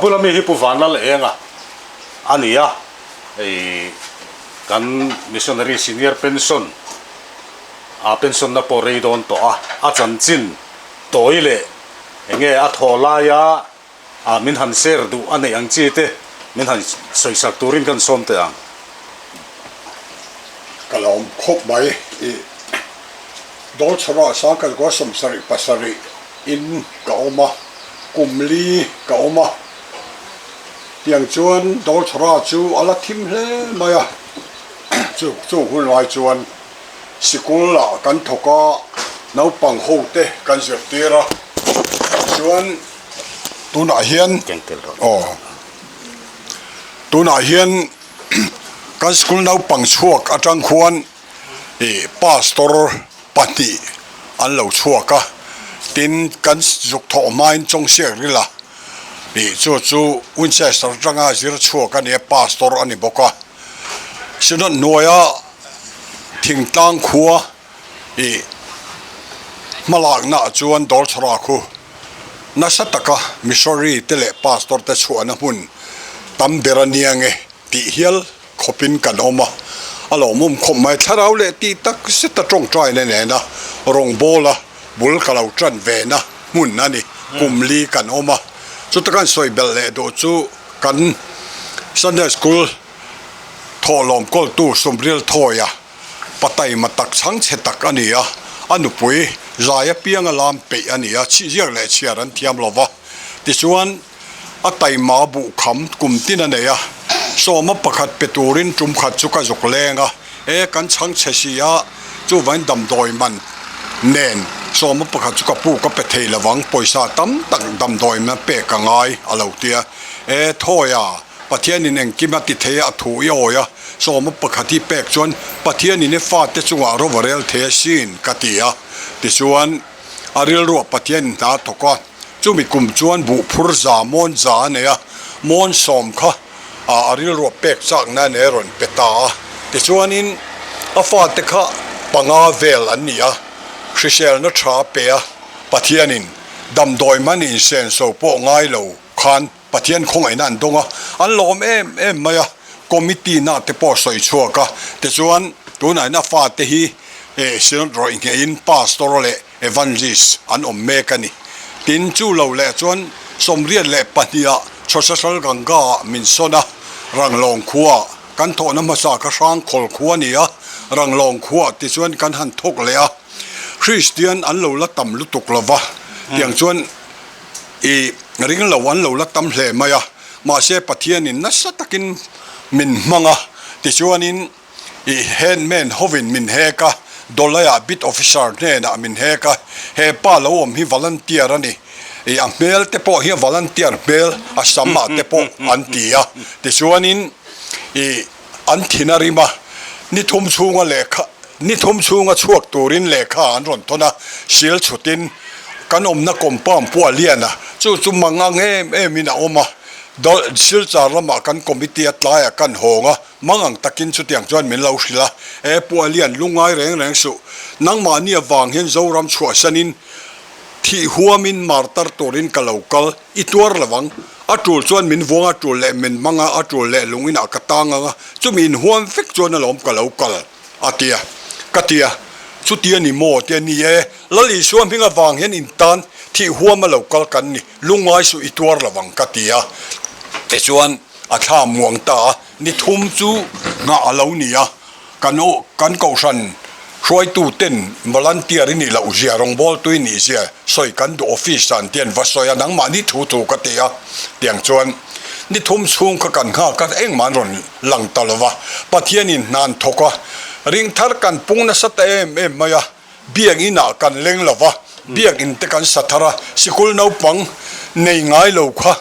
bula mi hi Pu Vanlal Enga a ni a, hei kan Missionary Senior Pension a pension na pawh rei dawn tawh a, a chanchin tawi leh enge a thawh laia a min han share duh a neih ang chi te min han sawisak turin kan sawm teh ang. Ka lawm khawp mai i Dawlchhara Sangkal 77 in ka awm a, kum li ka awm a, tiang chuan Dawlchhara chu a la thim hle mai a, chu chung hun lai chuan sikul ah kan thawk a, naupang ho te kan zirtir a, chuan tunah hian aw tunah hian kan school naupang chhuak atang khuan ih pastor pahnih an lo chhuak a tin kan zuk thawh hmain chawngsiak rila ih chu chu Winchester atanga zir chhuak a nia pastor a ni bawk a synod hnuaia thingtlang khua ih hmalakna ah chuan dawlchhara khu nasa taka missionary te leh pastor te chhuahna hmun tam ber a nia nge tih hial khawpin kan awm a, a lawmawm khawp mai. Thlarau leh tih tak zeta tawngtaina nena rawngbawla bul ka lo tan vena hmun a ni. Kum li kan awm a, chuta kan sawi belh leh duh chu kan Sunday School thawhlawm kawltu Sumril Thawia pa taima tak chhang chhe tak a ni a, a nupui zai apianga lam peih a ni a, chhiziak leh chhiar an thiam lo va, tichuan a taima buh kham kum tin a nei a, sawma pakhat pe turin tum khat chu ka zuk leng a, e kan chhang chhe si a, chuvain damdawi man nen sawma pakhat chu ka pu ka pe thei lovang, pawisa tam tak damdawi man pek a ngai a lo ti a, e thawi a, Pathianin engkim a ti thei a, a thu i awi a, sawma pakhat hi pek chuan Pathianin i fate chungah ro va rel thei asin ka ti a, tichuan a rilruah Pathianin hna a thawk a. Chumi kum chuan buh phur za mawn za a nei a, mawn sawm kha a rilruah pek chakna a nei a rawn pe ta a. Tichuanin a fate kha panga vel an ni a, hriselna tha a pe a, Pathianin damdawi hman insenso pawh ngai lo khan Pathian khawngaihna an dawng a, an lawm em em mai a, committee na te pawh sawi chhuak a, tichuan tunah hian a fate hi Synod rawih nghehin Pastor leh Evangelist an awm mek a ni. Tin, chu lo leh chuan 22 ah Chhawsasal Ganga ah min sawn a, Ranglawng khua ah kan thawhna hmasa kha Hrangkhawl khua a ni a, Ranglawng khua ah tichuan kan han thawk leh a, Kristian an lo la tam lutuk lo va, tiang chuan I ring lo an lo la tam hle mai a, mahse Pathianin nasa takin min hmang a, tichuanin i headman hovin min hek a, Dawlaiah beat officer hnenah min hek a, he pa lo awm hi volunteer a ni, i a hmel te pawh hi a volunteer hmel a sam ah te pawh an ti a, tichuanin i an thin a rim a, ni thum chhunga lehkha ni thum chhunga chhuak turin lehkha an rawn thawn a, sil chhutin kan awmna compound pawh a lian a, chu chu mang ang em emin a awm a, Silchar lamah kan committee a tlaiah kan hawng a, mang ang takin chutiang chuan min lo hrilh a, e Pu Alian lungngai reng reng suh, nangmahni avang hian Zoram chhuahsanin thih huamin martar turin ka lo kal, I tuar lo ang. A tul chuan min vuang a tul leh min hmang a, a tul leh lung inah ka tang ang a, chumi inhuam vek chuan alawm ka lo kal, a ti a. Ka ti a, Chuti a ni maw? Ti a ni e, Lal Isua hming avang hian in tan thih huam a lo kal kan ni, lungngai suh i tuar lo ang, ka ti a. Tichuan a thla muang ta a, ni thum chu nghah a lo ni a. Kan aw, kan kohhran hruaitu ten volunteer i nih loh zia, rawngbawltu i nih zia sawi kan duh office ah an ti an va sawi a, nangmahni thu thu ka ti a, tiang chuan ni thum chhung kha kan nghak a, engmah an rawn lang ta lo va, Pathianin hna an thawk a, ring thar kan pung nasa ta em em mai a, biakinn ah kan leng lo va, biakinn te kan sa thar a, sikul naupang nei ngai lo kha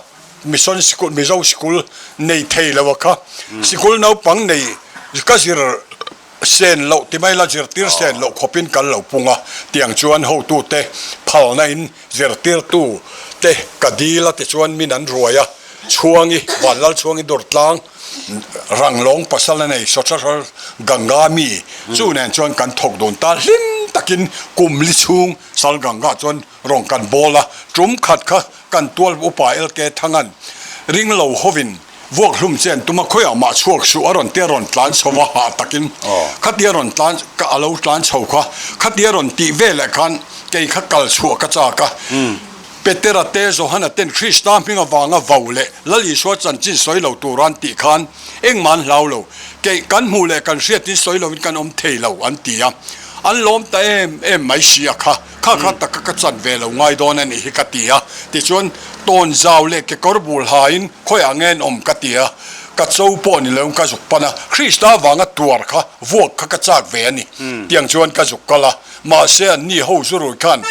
Mission sikul, Mizo sikul nei thei lo a kha. Sikul naupang nei ka zir sen loh ti mai la zirtir sen loh khawpin kan lo pung a, tiang chuan hotute phalna in zirtirtu te ka dil a tichuan min an ruai a, Chhuangi, Vanlal Chhuangi Durtlang Ranglawng pasal a nei Sochasar Ganga mi chu nen chuan kan thawk dun ta hlim takin kum li chhung Sal Ganga chuan Rawng kan bawl a, tum khat kha kan tual upa LK Thangan Ring lo hovin vuak hlum che an tum a, khawiah mah chhuak suh a rawn tia rawn tlan chho a hah takin khatia rawn tlan ka a lo tlan chho kha khatia rawn tih veleh khan kei kha kal chhuah ka chak a. Petera te Johana ten Krista hming avanga vau leh Lal Isua chanchin sawi lo tura an tih khan engmah an hlau lo, kei kan hmuh leh kan hriatin sawi loin kan awm thei lo an ti a, an lawm ta em em mai si a kha, kha kha taka ka chan ve lo ngai dawn a nih hi ka ti a, tichuan tawnzau leh kekawr bul hain khawiah nge an awm ka ti a, ka cho pawh ni loin ka zuk pan a, Krista avanga tuar kha vuak kha ka chak ve a ni, tiang chuan ka zuk kal a, mahse anni ho zurui khan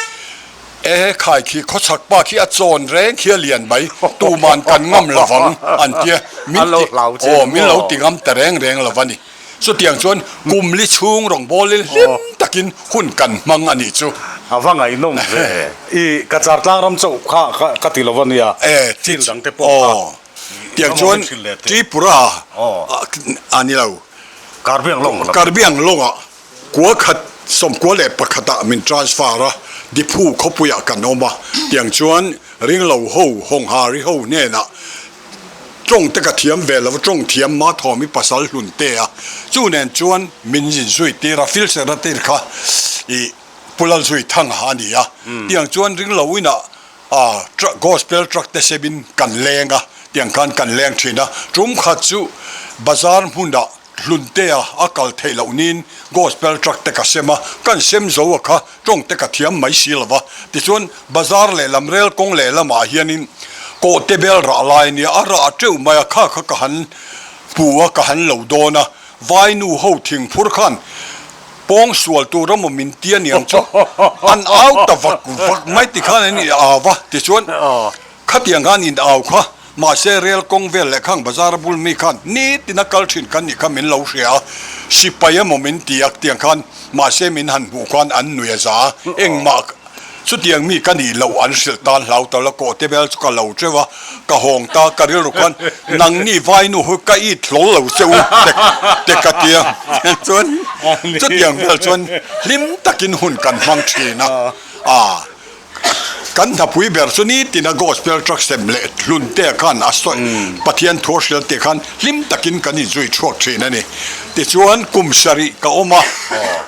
E khai khi khawchhak pa khi a chawn reng khi a lian mai, tuman kan ngam lovang an tia, min ti aw min lo ti ngam ta reng reng lo a ni. Chutiang chuan kum li chhung rawngbawlin hlim takin hun kan hmang a nih chu. A va ngaihnawm ve. I ka char tlang ram chauh kha ka ti lo a nia, thil dang te pawh kha. Tiang chuan Tripura a ni lo. Karbiang lawngah. Kua khat 11 ah min transfer a, Diphu khawpuiah kan awm a, tiang chuan ringlo ho Honghari ho hnenah tawng te ka thiam ve lo, tawng thiam Mathawmi pasal hlun te a, chu nen chuan min inzui tir a, field secretary kha i Pu Lalzui Thanga a ni a, tiang chuan ringlo inah a gospel truck te semin kan leng a, tiang khan kan leng thin a, tum khat chu bazar hmunah Hluntea a kal theih loh niin gospel truck te ka sem a, kan sem zo a kha tawng te ka thiam mai si lo va. Tichuan bazar lehlam rel kawng lehlamah hianin kawhte bel rah lai a nia, a rah teuh mai a, kha kha ka han hmu a, ka han lo dawn a, vainu ho thingphur khan pawng sual tur emaw min ti aniang chu an au ta vak vak mai tikhan an in au va, tichuan Khatiang khan in au kha, mahse rel kawng vel leh khang bazar a bul mi khan nitin a kal thin kan nih kha min lo hria a, sipai emaw min ti a tiang khan mahse min han hmuh khan an nui a za a, engmah chutiang mi ka nih loh an hrilh tan hlau ta lo, kawhte vel chu ka lo teuh a, ka hawng ta, ka rilru khan nangni vainu hi ka it hlawl lo che u te ka ti a, chuan chutiang vel chuan hlim takin hun kan hmang thin a, aa. Kan hnapui ber chu nitina Gospel truck sem leh hlun te khan a sawi Pathian thu a hrial tih khan hlim takin kan inzui chhuak thin a ni. Tichuan kum sarih ka awm a,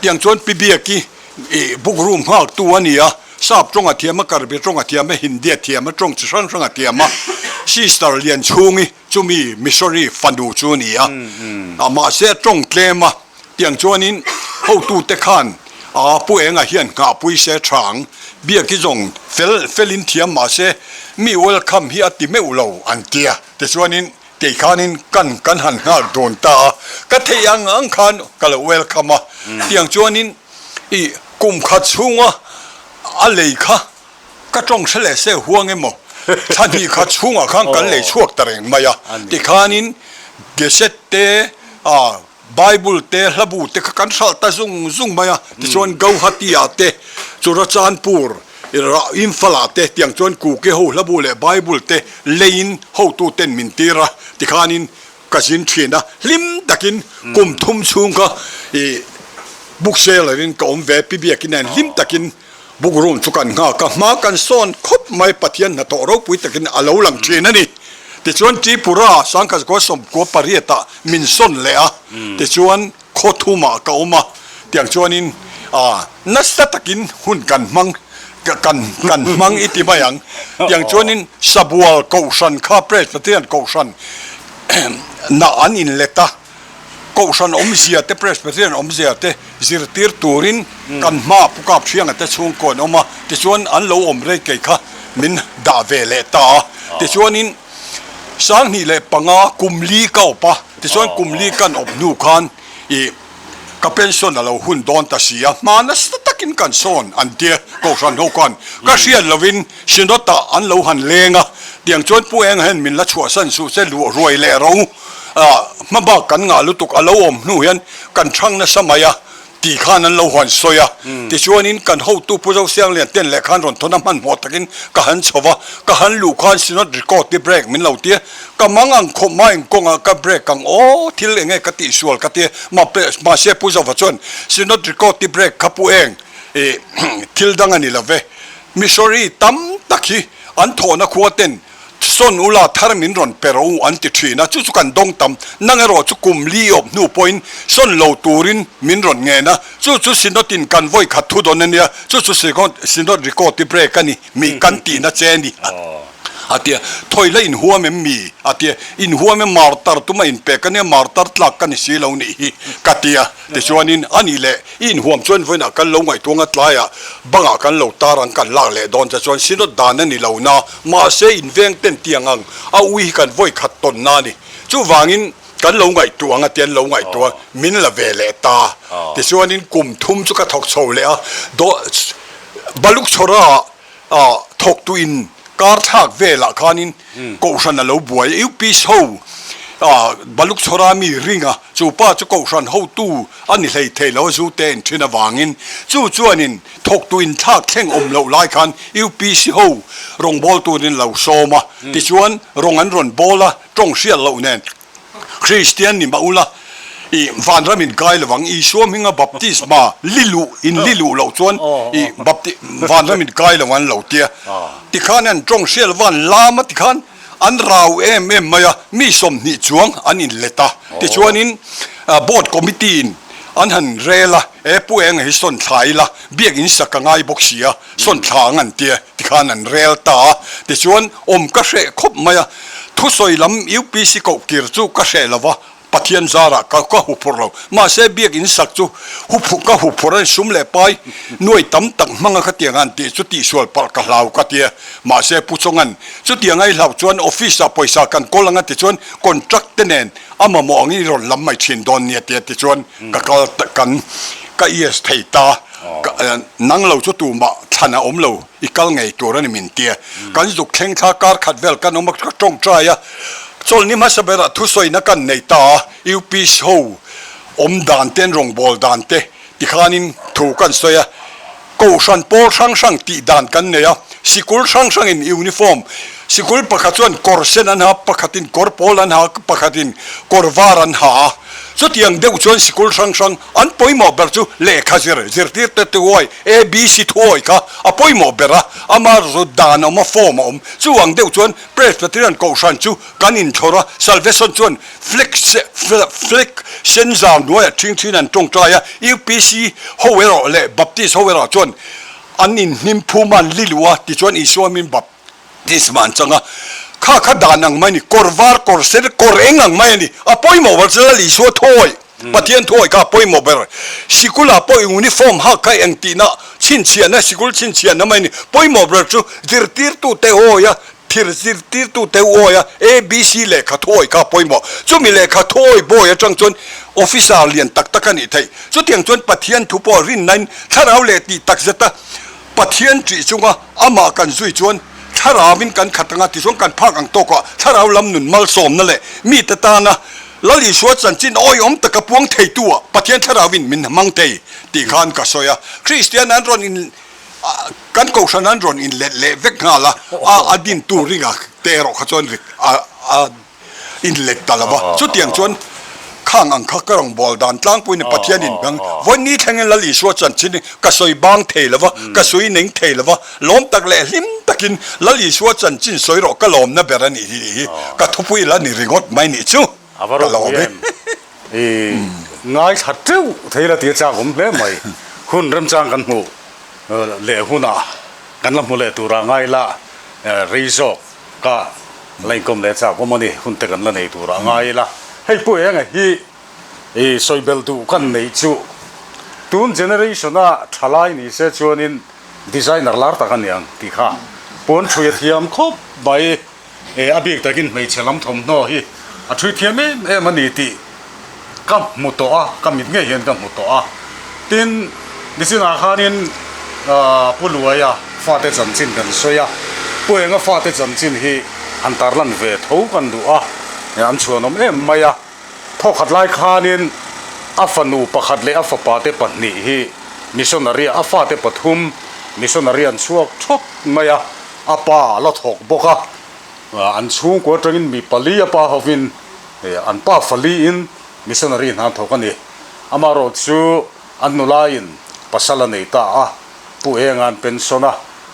tiang chuan Pi Biaki ih book room nghaktu a ni a, Sap tawng a thiam a, Karbi tawng a thiam a, Hindi a thiam a, tawng chi hrang hrang a thiam a, Sister Lianchhungi chumi Missouri fanu chu a ni a, mahse a tawng tlem a. Tiang chuanin hotute khan a Pu Enga hian nghahpui se tha ang, biak i zawng fel felin thiam mahse mi welcome hi a ti meuh lo an tia. Tichuanin kei khanin kan kan han nghak dawn ta a, ka theih ang ang khan ka lo welcome a. Tiang chuanin i kum khat chhunga a lei kha ka tawng hre leh se huang emaw thla hnih khat chhungah khan kan lei chhuak ta reng mai a. Tikhanin Gazette te a. Bible te, hlabu te kha kan hralh ta zung zung mai a, tichuan Gauhati ah te, Churachandpur, Imphal ah te tiang chuan Kuki ho hlabu leh Bible te leiin hotu ten min tir a, tikhanin ka zin thin a, hlim takin kum thum chhung kha ih book seller in ka awm ve, Pi Biakin hian hlim takin book room chu kan nghak a, hma kan sawn khawp mai, Pathian hnathawh ropui takin a lo lang thin a ni. Tichuan Tripura Sangkazkua 98 ah min sawn leh a, tichuan khaw thumah ka awm a, tiang chuanin nasa takin hun kan hmang kan kan hmang i ti mai ang, tiang chuanin Sabual Kohhran kha Presbyterian Kohhran nah an inlet a, Kohhran awmzia te Presbyterian awmzia te zirtir turin kan hma Pu Kap Hrianga te chhungkaw an awm a, tichuan an lo awm rei kei kha min dah ve leh ta a, tichuanin 2005 kum li ka awp a, tichuan kum li kan awp hnu khan ih ka pension a lo hun dawn ta si a, hma nasa takin kan sawn an tia Kohhran ho khan ka hriat lovin Synod ah an lo han leng a, tiang chuan Pu Enga hian min la chhuahsan suh se luah ruai leh ro hma bak kan ngah lutuk a lo awm hnu hian kan chhang nasa mai a tih khan an lo han sawi a, tichuanin kan hotu Pu Zosianglian ten leh khan rawn thawn a hmanhmawh takin ka han chho va, ka han luh khan Synod record te break min lo ti a, ka mang ang khawp mai ang kawngah ka break ang aw thil enge ka tihsual ka ti a, mahse Pu Zova chuan Synod record te break kha Pu Eng ih thil dang a ni lo ve, Missouri tam tak hi an thawhna khua ten. Sawn ula thar min rawn pe rawh u an ti thin a, chu chu kan dawng tam. Nang erawh chu kum li awp hnu pawhin sawn lo turin min rawn ngen a, chu chu Synod in kan vawi khat thu dawn a nia, chu chu Synod record i break a ni, mi kan tihna che a ni a ti a. Thawi la inhuam em mi? a ti a. Inhuam e, martar tuma inpek a nia, martar tlak ka ni si lo nih hi ka ti a. Tichuanin a nih leh i inhuam chuan vawiinah kan lo ngaihtuang a, tlaiah bangah kan lo tar ang kan lak leh dawn che chuan Synod dan a ni lo na, mahse inveng ten tiang ang a ui hi kan vawi khat tawn na a ni. Chuvangin kan lo ngaihtuah ang a ti an lo ngaihtuah a, min la ve leh ta. Tichuanin kum thum chu ka thawk chho leh a, Balukchhawra ah thawktu in kar thlak velah khanin kohhran a lo buai a, UPC ho ah Baluk chhawra mi ring a, chu pa chu kohhran hotu a ni hlei thei lo a zu te in thin avangin chu chuanin thawktu in thlak thleng awm loh lai khan UPC ho rawngbawltu turin lo sawm a, tichuan rawng an rawn bawl a, tawng hriat loh nen. Kristian ni mah ula, i vanram in kai lovang, Isua hminga baptisma li luh, in li luh loh chuan i bapti vanram in kai lo an lo tia. Tikhan an tawng hriat lova an lam a tikhan an rau em em mai a, mi 20 chuang an in let a. Tichuanin board committee in an han rel a, e Pu Enga hi sawn thla ila, biak in sak a ngai bawk si a, sawn thla ang an tia. Tikhan an rel ta a, tichuan awm ka hreh khawp mai a, thusawi lam UPC koh kir chu ka hreh lo va, Pathian zarah ka ka huphurh lo. Mahse biakinn sak chu huphurh ka huphurh a ni, sum leh pai nuai tam tak hmanga khatiang an tih chu tihsual palh ka hlau ka ti a, mahse Pu Chawngan chutiang a i hlauh chuan office ah pawisa kan kawl anga tichuan contract te nen a mamawh angin i rawn lam mai thin dawn nia tia tichuan ka kal kan ka yes thei ta. Nang lo chu tumah thlan a awm lo, i kal ngei tur a ni min tia. Kan zuk thleng thla kar khat vel kan awm a, ka tawngtai a, chawlhni hmasa berah thusawina kan nei ta a, UPC ho awm dan te an rawngbâwl dan te tikhanin thu kan sawi a, Kohhran pawl hrang hrang tih dan kan nei a, sikul hrang hrangin uniform, sikul pakhat chuan kawr sen an ha, pakhatin kawr pawl an ha, pakhatin kawr var an ha a, chutiang deuh chuan sikul hrang hrang An pawimawh ber chu lehkha zir, zirtirte thuawi, ABC thuawi kha a pawimawh ber a, ama rut dan a awm a, form a awm. Chu ang deuh chuan Presbyterian Kohhran chu kan inthlawr a, Salvation chuan flag flag sen zar hnuaiah ṭhing ṭhin an ṭawngṭai a, UPC ho erawh leh Baptist ho erawh chuan an inhnim phum a, an li luh a, tichuan Isua min bap. Tisma an chang a, kha kha dan ang mai a ni, kawr var, kawr sen, kawr eng ang mai a ni. A pawimawh ber chu Lal Isua thuawi, Pathian thuawi kha a pawimawh ber. Sikulah pawh uniform hak kha eng tihna chhinchhiahna, sikul chhinchhiahna mai a ni. Pawimawh ber chu zirtirtute awi a, thir zirtirtute awi a, ABC lehkha thuawi kha a pawimawh. Chumi lehkha thuawi bawi atang chuan officer lian tak tak a nih theih. Chutiang chuan Pathian thu pawh rinnain thlarau leh tih takzeta Pathian ṭih chunga amah kan zui chuan thlarauin kan khat anga tichuan kan phak ang tawkah thlarau lam nun malsawmna leh mite tana Lal Isua chanchin awihawm taka puang theitu-ah Pathian thlarauin min hmang thei tih khan ka sawi a. Kristian an rawn in kan kohhran an rawn inlet leh vek nghal a, a dintu ringa te erawh kha chuan rik a inlet ta lo va, chutiang chuan khang ang kha ka rawngbâwl dan tlangpuiin Pathian in hmang. Vawiin thlengin Lal Isua chanchin hi ka sawi bâng thei lo va, ka sawi neng thei lo va, lawm tak leh hlim takin Lal Isua chanchin sawi rawh ka lawmna ber a nih hi tih hi ka thupui la ni ringawt mai nih chu ka lawm e. I ngaithla teuh thei la tih a chak awm hle mai. Hun remchang kan hmuh leh hunah kan la hmu leh turah ngai la rei zawk. Ka la inkawm leh chak awm a ni, hun te kan la nei tur a ngai ila. Hei Pu Enga hi i sawi belh duh kan neih chu tun generation a thalai ni se chuanin designer lar tak a ni ang tih kha puan thui a thiam khawp mai. E a bik takin hmeichhe lam thawmhnaw hi a thui thiam em em a ni tih ka hmu tawh a, ka mit ngei hian ka hmu tawh a. Tin, nichinah khanin Pu Luaia fate chanchin kan sawi a, Pu Enga fate chanchin hi han tarlan ve tho kan duh a, an chhuanawm em mai a. Thawkhat lai khanin a fanu pakhat leh a fapa te pahnih hi missionary a fate pathum missionary an chhuak thawt mai a, a pa a la thawk bawk a, an chhungkua atangin mi pali a pa hovin an pa faliin missionary hna an thawk a ni. Amaherawh chu an nulaiin pasal a nei ta a, Pu Enga an pension a,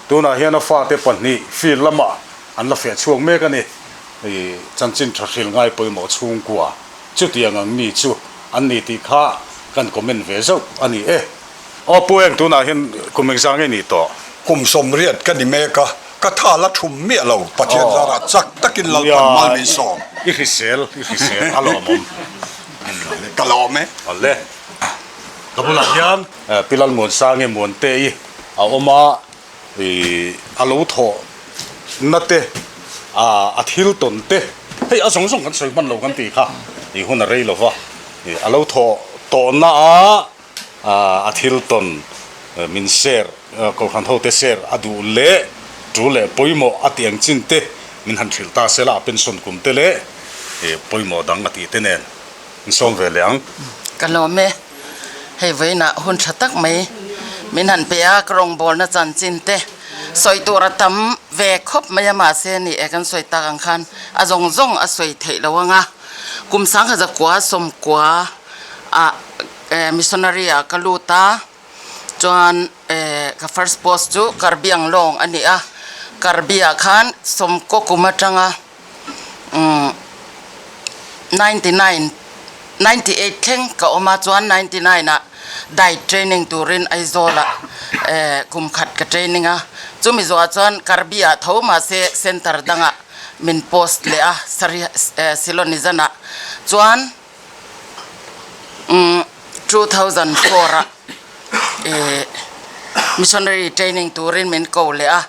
tunah hian a fate pahnih field lamah. an la feh chhuak mek a ni. I chanchin tha hril ngai pawimawh chhungkua chutiang ang mi chu an ni tih kha kan comment ve zauh a ni e. Aw Pu Eng tunah hian kum engzah nge nih tawh? Kum 80 ka ni mek a, ka tha la thum miah lo, Pathian zarah chak takin Lalpan mal min sawm. I hrisel, i hrisel a lawmawm. Ka lawm e. Awle. Ka bulah hian Pi Lalmuansangi Muantei a awm a, I a lo thawh na te, a thil tawn te, hei a zawng zawng kan sawi hman lo kan tih kha i hun a rei lo va, i a lo thawh tawhna a a thil tawn min share kohhran ho te share a duh leh tul leh pawimawh a tih ang chin te min han hrilh ta se la a pension kum te leh pawimawh dang a tih te nen min sawm ve leh ang. Ka lawm e. Hei vawiinah hun tha tak mai min han pe a, ka rawngbawlna chanchin te sawi tur a tam ve khawp mai a, mahse ni e kan sawi tak ang khan a zawng zawng a sawi theih lo ang a, kum sangha zakua sawmkua ah missionary ah ka lut a, chuan ka first post chu Karbi Anglong a ni a, Karbi ah khan sawmkaw kum atanga umm 99 98 thleng ka awm a chuan 99 ah diet training turin Aizawl ah eh kum khat ka training a chumi zawhah chuan Karbi ah tho mahse center dangah min post leh a sari eh Silonizan ah chuan umm 2004 ah eh missionary training turin min ko leh a.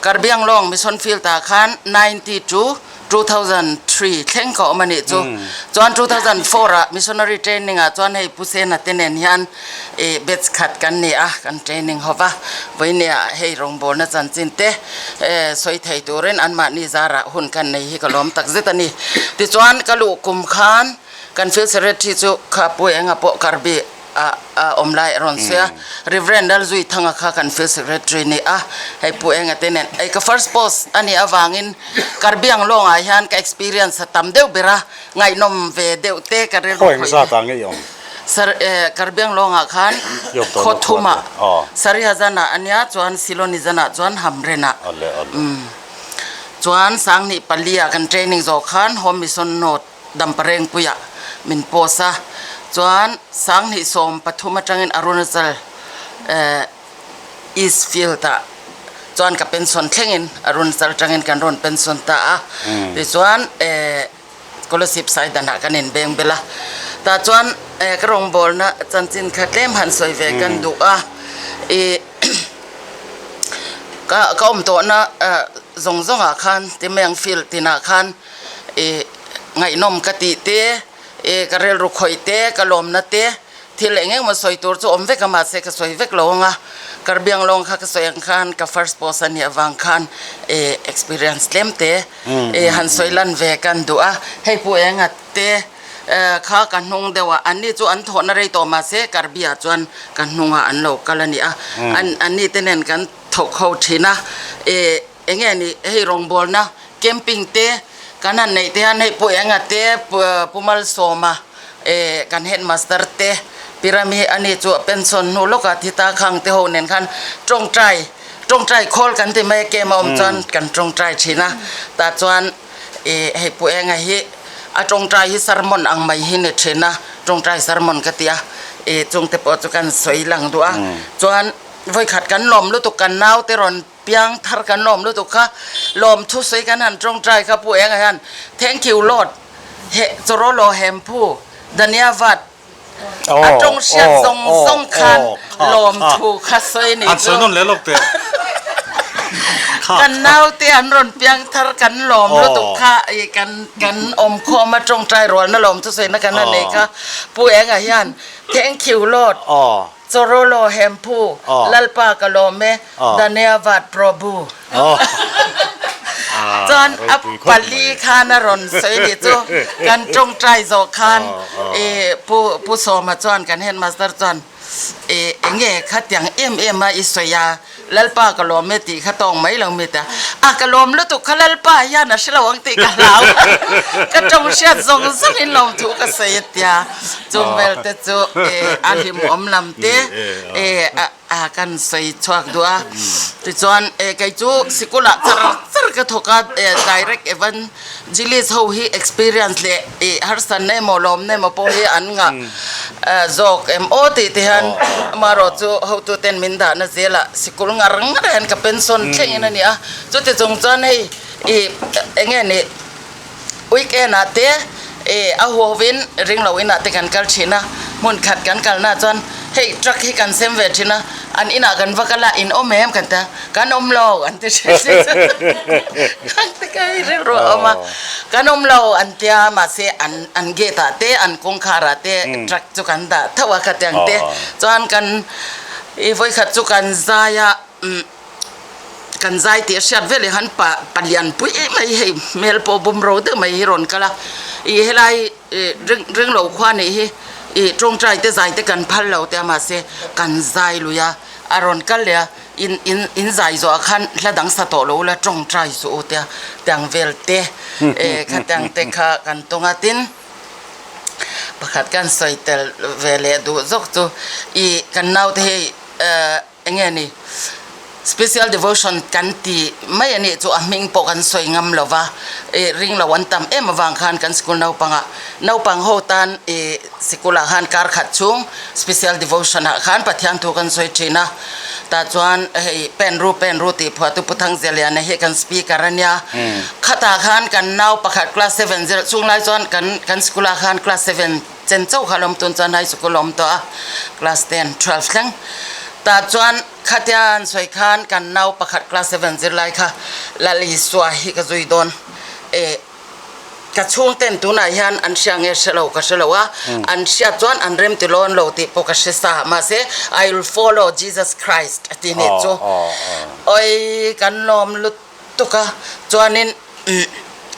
Karbianglawng Mission Field ah khan 90 to 2003 thleng ka awm a nih chu. Chuan 2004 ah Missionary Training ah chuan hei Pu Sena te nen hian ih batch khat kan ni a, kan training ho va. Vawinia hei rawngbawlna chanchin te eh sawi thei turin anmahni zarah hun kan nei hi ka lawm tak zet a ni. Tichuan ka luh kum khan kan Field Secretary chu kha Pu Enga pawh Karbi a a awm lai a rawn sawi a, Reverend Lalzuithanga kha kan field secretary ni a, hei Pu Enga te nen hei ka first post a nih avangin Karbiang lawngah hian ka experience a tam deuh ber a, ngaihnawm ve deuh te ka rilru khawih zat ah nge i awm? Sir eh Karbiang lawngah khan khaw thumah Sarihazanah a nia chuan Silonizanah chuan Hamrenah umm chuan Sanghnih pali ah kan training zawh khan Home Mission North Damparengpuiah min post a, chuan 2013 atangin Arunachal East Field ah chuan ka pension thlengin Arunachal atangin kan rawn pension ta a, tichuan Scholarship saidanah kan inbeng bel a, tah chuan ka rawngbawlna chanchin kha tlem han sawi ve kan duh a, ih ka awm tawhna zawng zawngah khan Timeng Field tinah khan I ngaihnawm ka tih te, i ka rilru khawih te, ka lawmna te, thil eng eng maw sawi tur chu awm vek a mahse ka sawi vek lo ang a, Karbiang lawng kha ka sawi ang khan ka first post a nih avang khan i experience tlem te i han sawi lan ve kan duh a, hei Pu Enga te kha ka hnung deuh a, anni chu an thawhna rei tawh mahse Karbi-ah chuan ka hnungah an lo kal a ni a, anni te nen kan thawk ho thin a, i. Enge ni hei rawngbawlna camping te kan han neih te hian hei Pu Enga te Pu Malsawma eh kan headmaster te Pirami ani chu a pension hnu lawkah thi ta khang te ho nen khan tawngtai tawngtai khawl kan ti mai a camp a awm chuan kan tawngtai thin a tah chuan eh hei Pu Enga hi a tawngtai hi sermon ang mai hi ni thin a tawngtai sermon ka ti a eh chungte pawh chu kan sawi lang duh a chuan vawikhat kan lawm lutuk kan naute rawn Piang thar kan lawm lutuk kha, lawmthu sawi kan han tawngtai kha Pu Enga hian Thank you Lord he Chorolo Hemphu Dhanyavad a tawng hriat zawng zawng khan lawmthu kha sawi ni chu kan naute an rawn piang thar kan lawm lutuk kha i kan kan awm khawm a tawngtai rualna lawmthu sawina kan han nei kha Pu Enga hian Thank you Lord Chorolo Hemphu, Lalpa ka lawm e, Dhanyavad Prabhu. Chuan a pali khan a rawn sawi nih chu kan tawngtai zawh khan i Pu Pu Sawma chuan kan headmaster chuan i enge khatiang em em a i sawi a, Lalpa ka lawm e tih kha tawng mai lo mi ta. A ka lawm lutuk kha Lalpa hian a hre lo ang tih ka hlau. Ka tawng hriat zawng zawng in lawm thu ka sawi a tia. Chung vel te chu a hlimawm lam te a. a kan sawi chhuak duh a. Tichuan kei chu sikulah char char ka thawk a, direct evangelist ho hi experience leh ih harsatna emaw lawmna emaw pawh hi an ngah zawk em aw tih te hian amaherawh chu hotu ten min dahna zelah sikul ngar ngar hian ka pension thlengin a ni a. Chuti chung chuan hei ih eng nge nih Weekend ah te eh a huahovin ring lo inah te kan kal thin a, hmun khat kan kalna chuan hei truck hi kan sem ve thin a, an inah kan va kal a, in awm em kan ti a, kan awm lo an ti thin khang te kha hei rilru a awm a, kan awm lo an tia mahse an an gate ah te an kawngkhar ah te truck chu kan dah tho a khatiang te chuan kan ih vawikhat chu kan zai a umm. Kan zai tih a hriat veleh han pa palian pui mai hei hmel pawh bawmro deuh mai hi rawn kal a, ih helai ih ring ring lo khua nih hi ih tawngtai te zai te kan phal lo te a mahse kan zai lui a, a rawn kal leh a in in in zai zawh ah khan hla dang sa tawh lo ula tawngtai suh u tia tiang vel te eh khatiang te kha kan tawng a tin pakhat kan sawi tel ve leh duh zawk chu ih kan naute hei eh. Eng nge ni? Special devotion kan ti mai a nih chu a hming pawh kan sawi ngam lo va, ih ring lo an tam em avang khan kan sikul naupangah naupang ho tan ih sikulah khan kar khat chhung special devotion ah khan Pathian thu kan sawi thin a, tah chuan hei pen ru pen ru tih phuahtu Pu Thangzeliana hi kan speaker a nia, khatah khan kan nau pakhat class seven zir chung lai chuan kan kan sikulah khan class seven Chen chauh kha lawm tun chuan high school a awm tawh a, class ten, twelve thleng. Tah chuan khatia an sawi khan kan nau pakhat class seven zirlai kha Lal Isua hi ka zui dawn e, ka chhungten tunah hian an hria nge hre lo ka hre lo a, an hriat chuan an rem ti lawn lo tih pawh ka hre sa, mahse I will follow Jesus Christ a ti nih chu. Awii kan lawm lut. tuk a, chuanin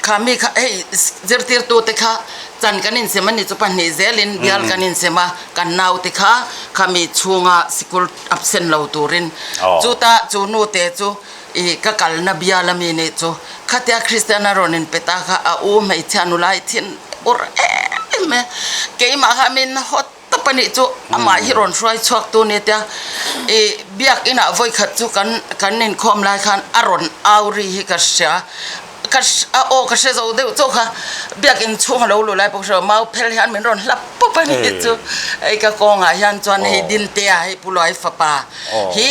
kha mi kha hei zirtirtute kha chan kan insem a ni chu pahnih zelin bial kan insem a, kan naute kha khami chhunga sikul absent lo turin chuta chu nute chu ih ka kalna bial ami nih chu khatia Kristian a rawn inpe ta kha a u hmeichhia nulai thin ur em em e keimah kha min hawt Tawp a nih chu amah hi rawn hruai chhuak tu nia tia ih biak inah vawi khat chu kan kan inkhawm lai khan a rawn au ri hi ka hria ka a aw ka hre zo deuh chauh kha biak in chhung a lo luh lai pawh ka hre lo mau phel hian min rawn hlap pawp a nih chu hei ka kawngah hian chuan hei Dintea hei Pu Luai fapa hi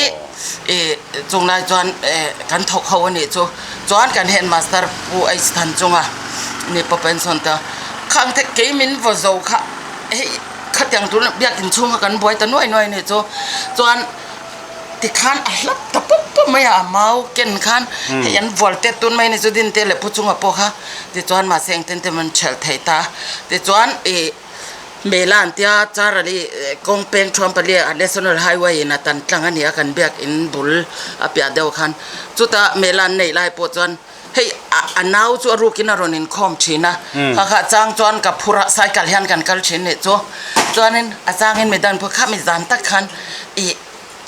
ih chung lai chuan eh kan thawk ho a nih chu chuan kan headmaster Pu H Thanchunga ni pawh pension ta khang te kei min vaw zo kha. Hei khatiang tur biakin chhunga kan buai ta nuai nuai a nih chu chuan tikhan a hlap ta pawp pawp mai a a mau ken khan hei an vual tet tun mai a ni chu dinte leh pu chunga pawh kha tichuan mahse engtin te an ṭhelh thei ta tichuan ih mela an tia charali kawng peng thuam pali a national highway in a tan tlang a ni a kan biakin bul a piah deuh khan chuta mela an neih lai pawh chuan. Hei a nau chu a rukin a rawn inkhawm thin a, kha kha chang chuan ka phur a, cycle hian kan kal thin nih chu. Chuanin a changin mi dan phur khami zan tak khan ih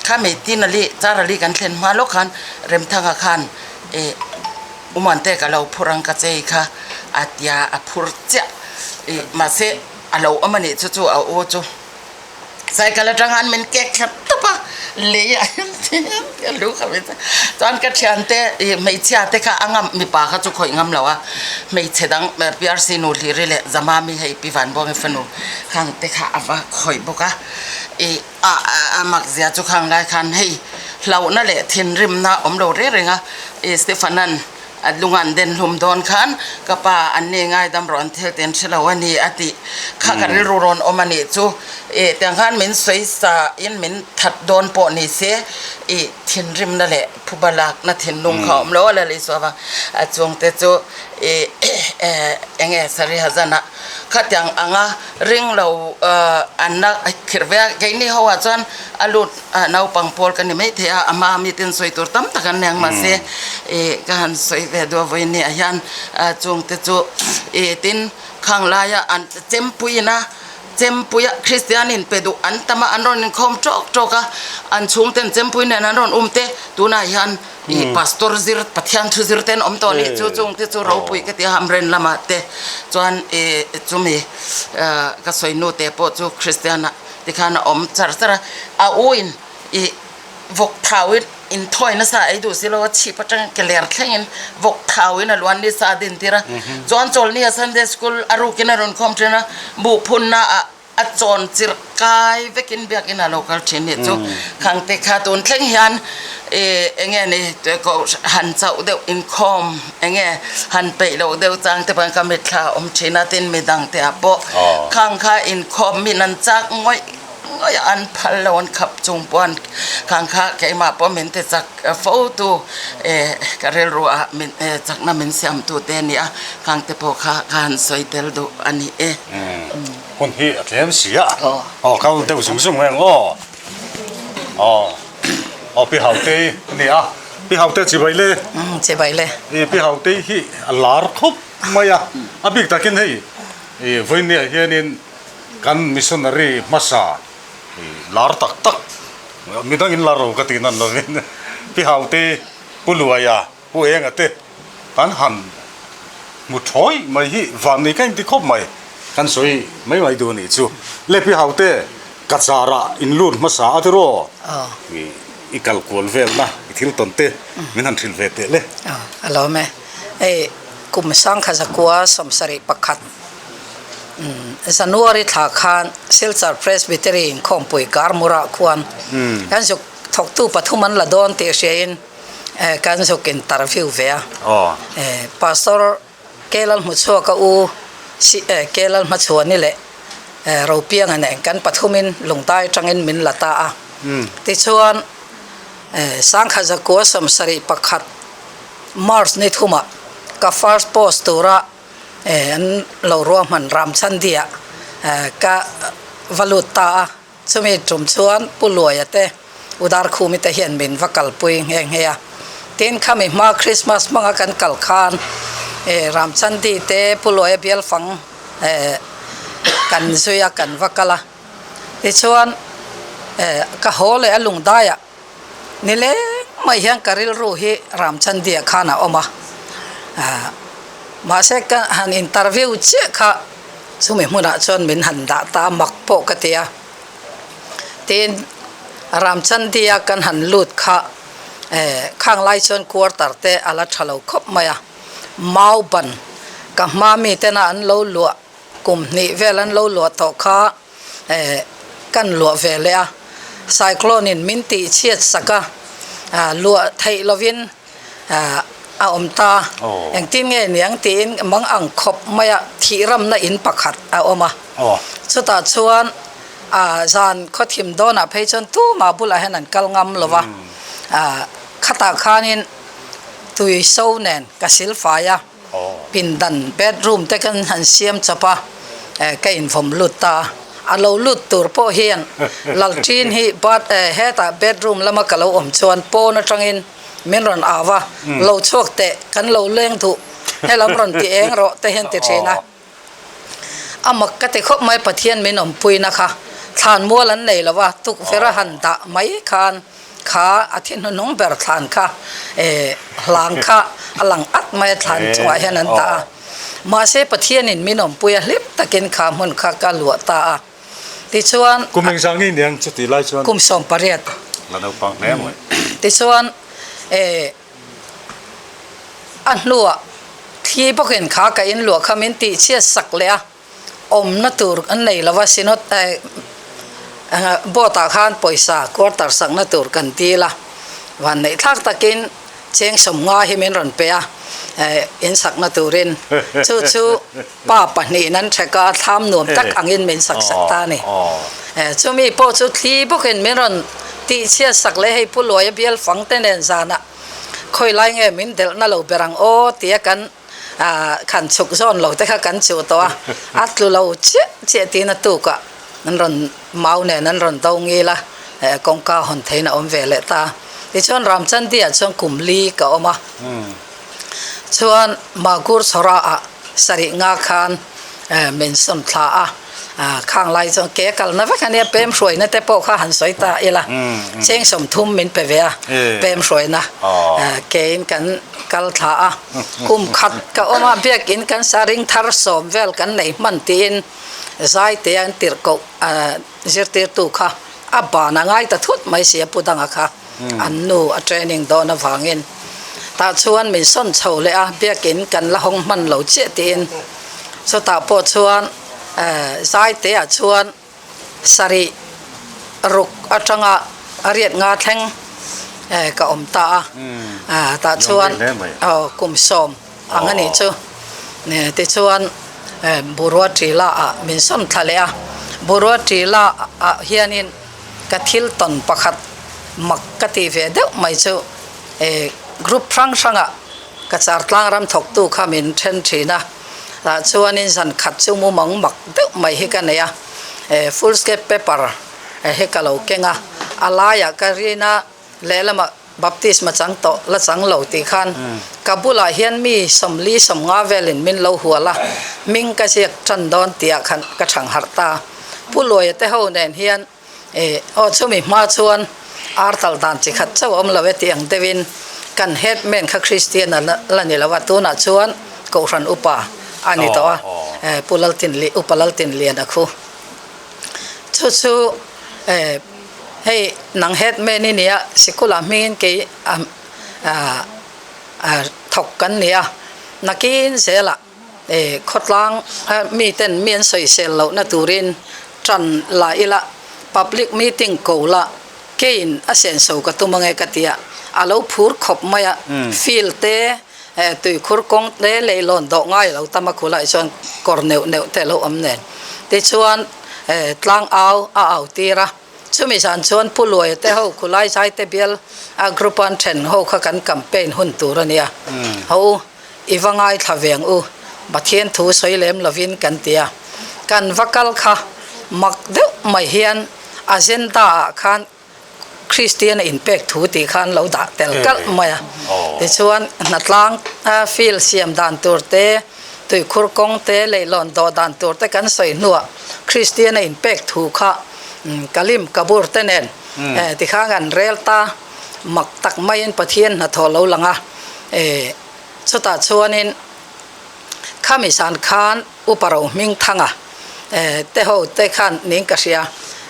khami tin ali char ali kan thlen hma lawk khan Remthanga khan ih Umawnte ka lo phur ang ka chei kha a tia a phur chiah ih mahse a lo awm a nih chu chu a u chu. Cycle atang an min kek thlap tawp a, lei ah hian ka lu kha min chuan ka thiante ih hmeichhia te kha a ngam mipa kha chu khawih ngam lo a, hmeichhe dang PRC nu Hliri leh Zamami hei Pi Vanbuangi fanu khang te kha a va khawih bawk a, ih a a mak zia chu khang lai khan hei hlauhna leh thinrimna awm lo reng reng a, ih Stephanan. A lung an den hlum dawn khan ka pa an ni ngaidam rawh an thil ten hre lo a ni a tih kha ka rilru rawn awm a nih chu. Ih tiang khan min sawi sa in min that dawn pawh ni se ih thinrimna leh phuba lakna thinlung kha awm lo a la lei suah vang a chungte chu ih eng nge Sari Hazan-a khatiang anga ring lo an la khirh ve a keini ho ah chuan a lut Naupang pawl ka ni maithei a, a hma miten sawi tur tam tak an nei ang mahse ih ka han sawi ve duh a vawiin ah hian chungte chu ih tin khang laia an chempuiin a chempuia Kristian in pe duh an tam a an rawn inkhawm tawk tawk a an chhungten chempui nen an rawn um te tunah hian ih pastor zir Pathian thu zir te an awm tawh a nih chu chungte chu ropui ka ti a hamren lamah te chuan ih chumi ka sawi nu te pawh chu Kristian ah. Tikhan a awm char char a, a u in ih Vawk thauin inthawi nasa ei duh si lo a, chhip atangin ke ler thlengin vawk thauin a luan nisa a din tir a. Chuan chawlhni a Sunday school a rukin a rawn khawm thin a, buh phunna ah a chawn chirh kai vekin biakinn ah lo kal thin nih chu khangte kha tun thleng hian ih enge ni koh han chauh deuh inkhawm enge han peih loh deuh chang te pawhin ka mitthla a awm thin a tin midang te ah pawh khang kha inkhawm min an chak ngawih ngawih a an phal lo an khap chung pawh an khang kha keimah pawh min ti chak fo tu eh ka rilru ah min chakna min siam tu te a ni a khang te pawh kha ka han sawi tel duh a ni e. Hun hi a tlem si a, aw kal deuh zung zung reng aw, aw aw Pi Hautei a ni a, Pi Haute chibai le. Umm chibai le. I Pi Hautei hi a lar khawp mai a, a bik takin hei i vawinia hianin kan missionary hmasa i lar tak tak midangin lar lo ka tih nan lovin Pi Hautei Pu Luaia Pu Enga te kan han hmu thawi mai hi van nei ka inti khawp mai. Kan sawi mai mai duh anih chu. Le Pi Haute, ka char ah in lut hmasa a tiraw? I kal kual velna i thil tawn te min han hrilh ve teh le. A lawm e. Hei kum sangkha zakua 71 January thla khan Silchar Presbytery inkhawmpui Karmurah khuan kan zuk thawktu pathum an la dawn tih hriain Kan zuk interview ve a, Pastor Kelal Hmuchhuaka u Kelal Hmachhuani leh Ropianga nen kan pathumin lungdai atangin min la ta a. Tichuan Sangkhat zakua 71 March ni thumah ka first post tura an lo ruahman Ramchandiah ka va lut ta a. Chumi tum chuan Pu Luaia te, U Darkhumi te hian min va kalpui nghe nghe a. Tin, khami hma Christmas hmanga kan kal khan Ramchandi te Pu Luaia bial fang kan zui a, kan va kal a. Tichuan ka haw leh a lungdaiah nileng mai hian ka rilru hi Ramchandiah khan a awm a. Mahse ka han interview chiah kha Chumi hmunah chuan min han dah ta mak pawh ka ti a. Tin, Ramchandia kan han lut kha eh khang lai chuan quarter te a la tha lo khawp mai a. Mau ban ka hma mi tena an lo luah kum hnih vel an lo luah tawh kha eh kan luah ve leh a. Cyclone in min tih chhiat sak a, luah theih lovin a awm ta. Engtin nge niang tiin mang ang khawp mai a, thih ramna in pakhat a awm a. Chutah chuan zan khawthim dawnah phei chuan tumah bulah hian an kal ngam lo va. Khatah khanin tui so nen ka sil fai a, pindan bedroom te kan han siam chawp a, ka invawm lut ta a. A lo lut tur pawh hian Lalṭin hi bath hetah bedroom lama ka lo awm chuan pawn atangin min rawn au a, lo chhuak teh, kan lo leng duh, helam rawn ti eng rawh te hian ti thin a. A mak ka ti khawp mai Pathian min awmpuina kha thlan mual an nei lo a, tukverh a han dah mai khan kha a thi hnuhnung ber thlan kha eh hlang kha a lang at mai a thlan chungah hian an dah a. Mahse Pathianin min awmpui a hlim takin kha hmun kha ka luah ta a. Tichuan. Kum engzah nge niang chuti lai chuan? Kum 18. La naupang hle mai. Tichuan eh a hnuah thli bawkin kha ka in luah kha min tih chhiat sak leh a, awmna tur an nei lo va synod eh board ah khan pawisa quarter sakna tur kan dil a, vanneih thlak takin cheng 50 hi min rawn pe a eh in sakna turin chu chu. Pa pahnihin an ṭhek a, thlam nuam tak angin min sak sak ta a ni. Chumi pawh chu thli bawkin min rawn tihchhiat sak leh hei Pu Luaia bial fang te nen zanah khawi lai nge min delhna lo ber ang aw tia kan khan chhuk zawn lo te kha kan chuh tawh a, a tlu lo chiah chiah tiin a tukah an rawn mau nen an rawn do ngil a, kawngka hawn theiin a awm ve leh ta. Tichuan Ramchandiah chuan kum li ka awm a. Chuan Magur Chhawra ah sarih nga khan min sawn thla a, khang lai chuan ke kalna vek ania pem hruaina te pawh kha han sawi ta ila cheng 30 min pe ve a pem hruaina kein kan kal thla a, kum khat ka awm a biakin kan sa ring thar sawm vel kan nei hman tiin zai te an tirh koh zirtirtu kha a ban a ngai ta thut mai si a pu danga kha. an nu a training dawn avangin. Tah chuan min sawn chho leh a, biakin kan la hawng hman lo chiah tiin chutah pawh chuan Zaite ah chuan sarih ruk atanga a riat nga thleng ka awm ta a, tah chuan kum sawm ang a nih chu. Tichuan Burua Tila ah min sawn thla leh a, Burua Tila ah hianin ka thil tawn pakhat mak ka tih ve deuh mai chu group hrang hrangah ka char tlang ram thawktu kha min then thin a. Tah chuanin zan khat chu mumang mak deuh mai hi ka nei a, full scape paper hi ka lo keng a, a laiah ka rin a, lehlamah baptisma chang tawh la chang lo tih khan ka bulah hian mi sawmli sawmnga velin min lo hual a, hming ka ziak tan dawn tihah khan ka thang harh ta. Pu Luaia te ho nen hian E, aw chumi hma chuan ar tal dan chi khat chauh a awm lo e tih ang deuhin kan headman kha Kristian a la ni lo a, tunah chuan Kohhran upa a ni tawh a, e, Pu Laltinli, Upa Laltinliana khu. Chu chu e, hei nang headman i nia, sikulah hmingin kei a, a, thawk kan ni a, nakin zelah E khawtlang miten mi an sawisel lohna turin tan la ila, public meeting ko la, keiin a senso ka tum ange ka ti a, a lo phur khawp mai a, field te, tuikhur kawng te leilawn dawh ngai lo tam a khulai chuan kawr neuh neuh te a lo awm nen. Tichuan tlang au a au tir a, chumi zan chuan Pu Luaia te ho khulai zai te bial a group an then ho kha kan campaign hun tur a nia, ho u. I va ngaithla ve ang u, Pathian thu sawi lem lovin kan ti a. Kan va kal kha mak deuh mai hian agenda ah khan Kristian a inpek thu tih khan lo dah tel kalh mai a. Tichuan hnatlang field siam dan tur te, tuikhur kawng te, leihlawn dawh dan tur te kan sawi hnuah Kristian a inpek thu kha Kalim Kabur te nen tikhan kan rel ta. Mak tak maiin Pathian hnathawh lo lang a, e, chutah chuanin khami zan khan Upa Rohmingthanga, e, te ho te khan niin ka hria,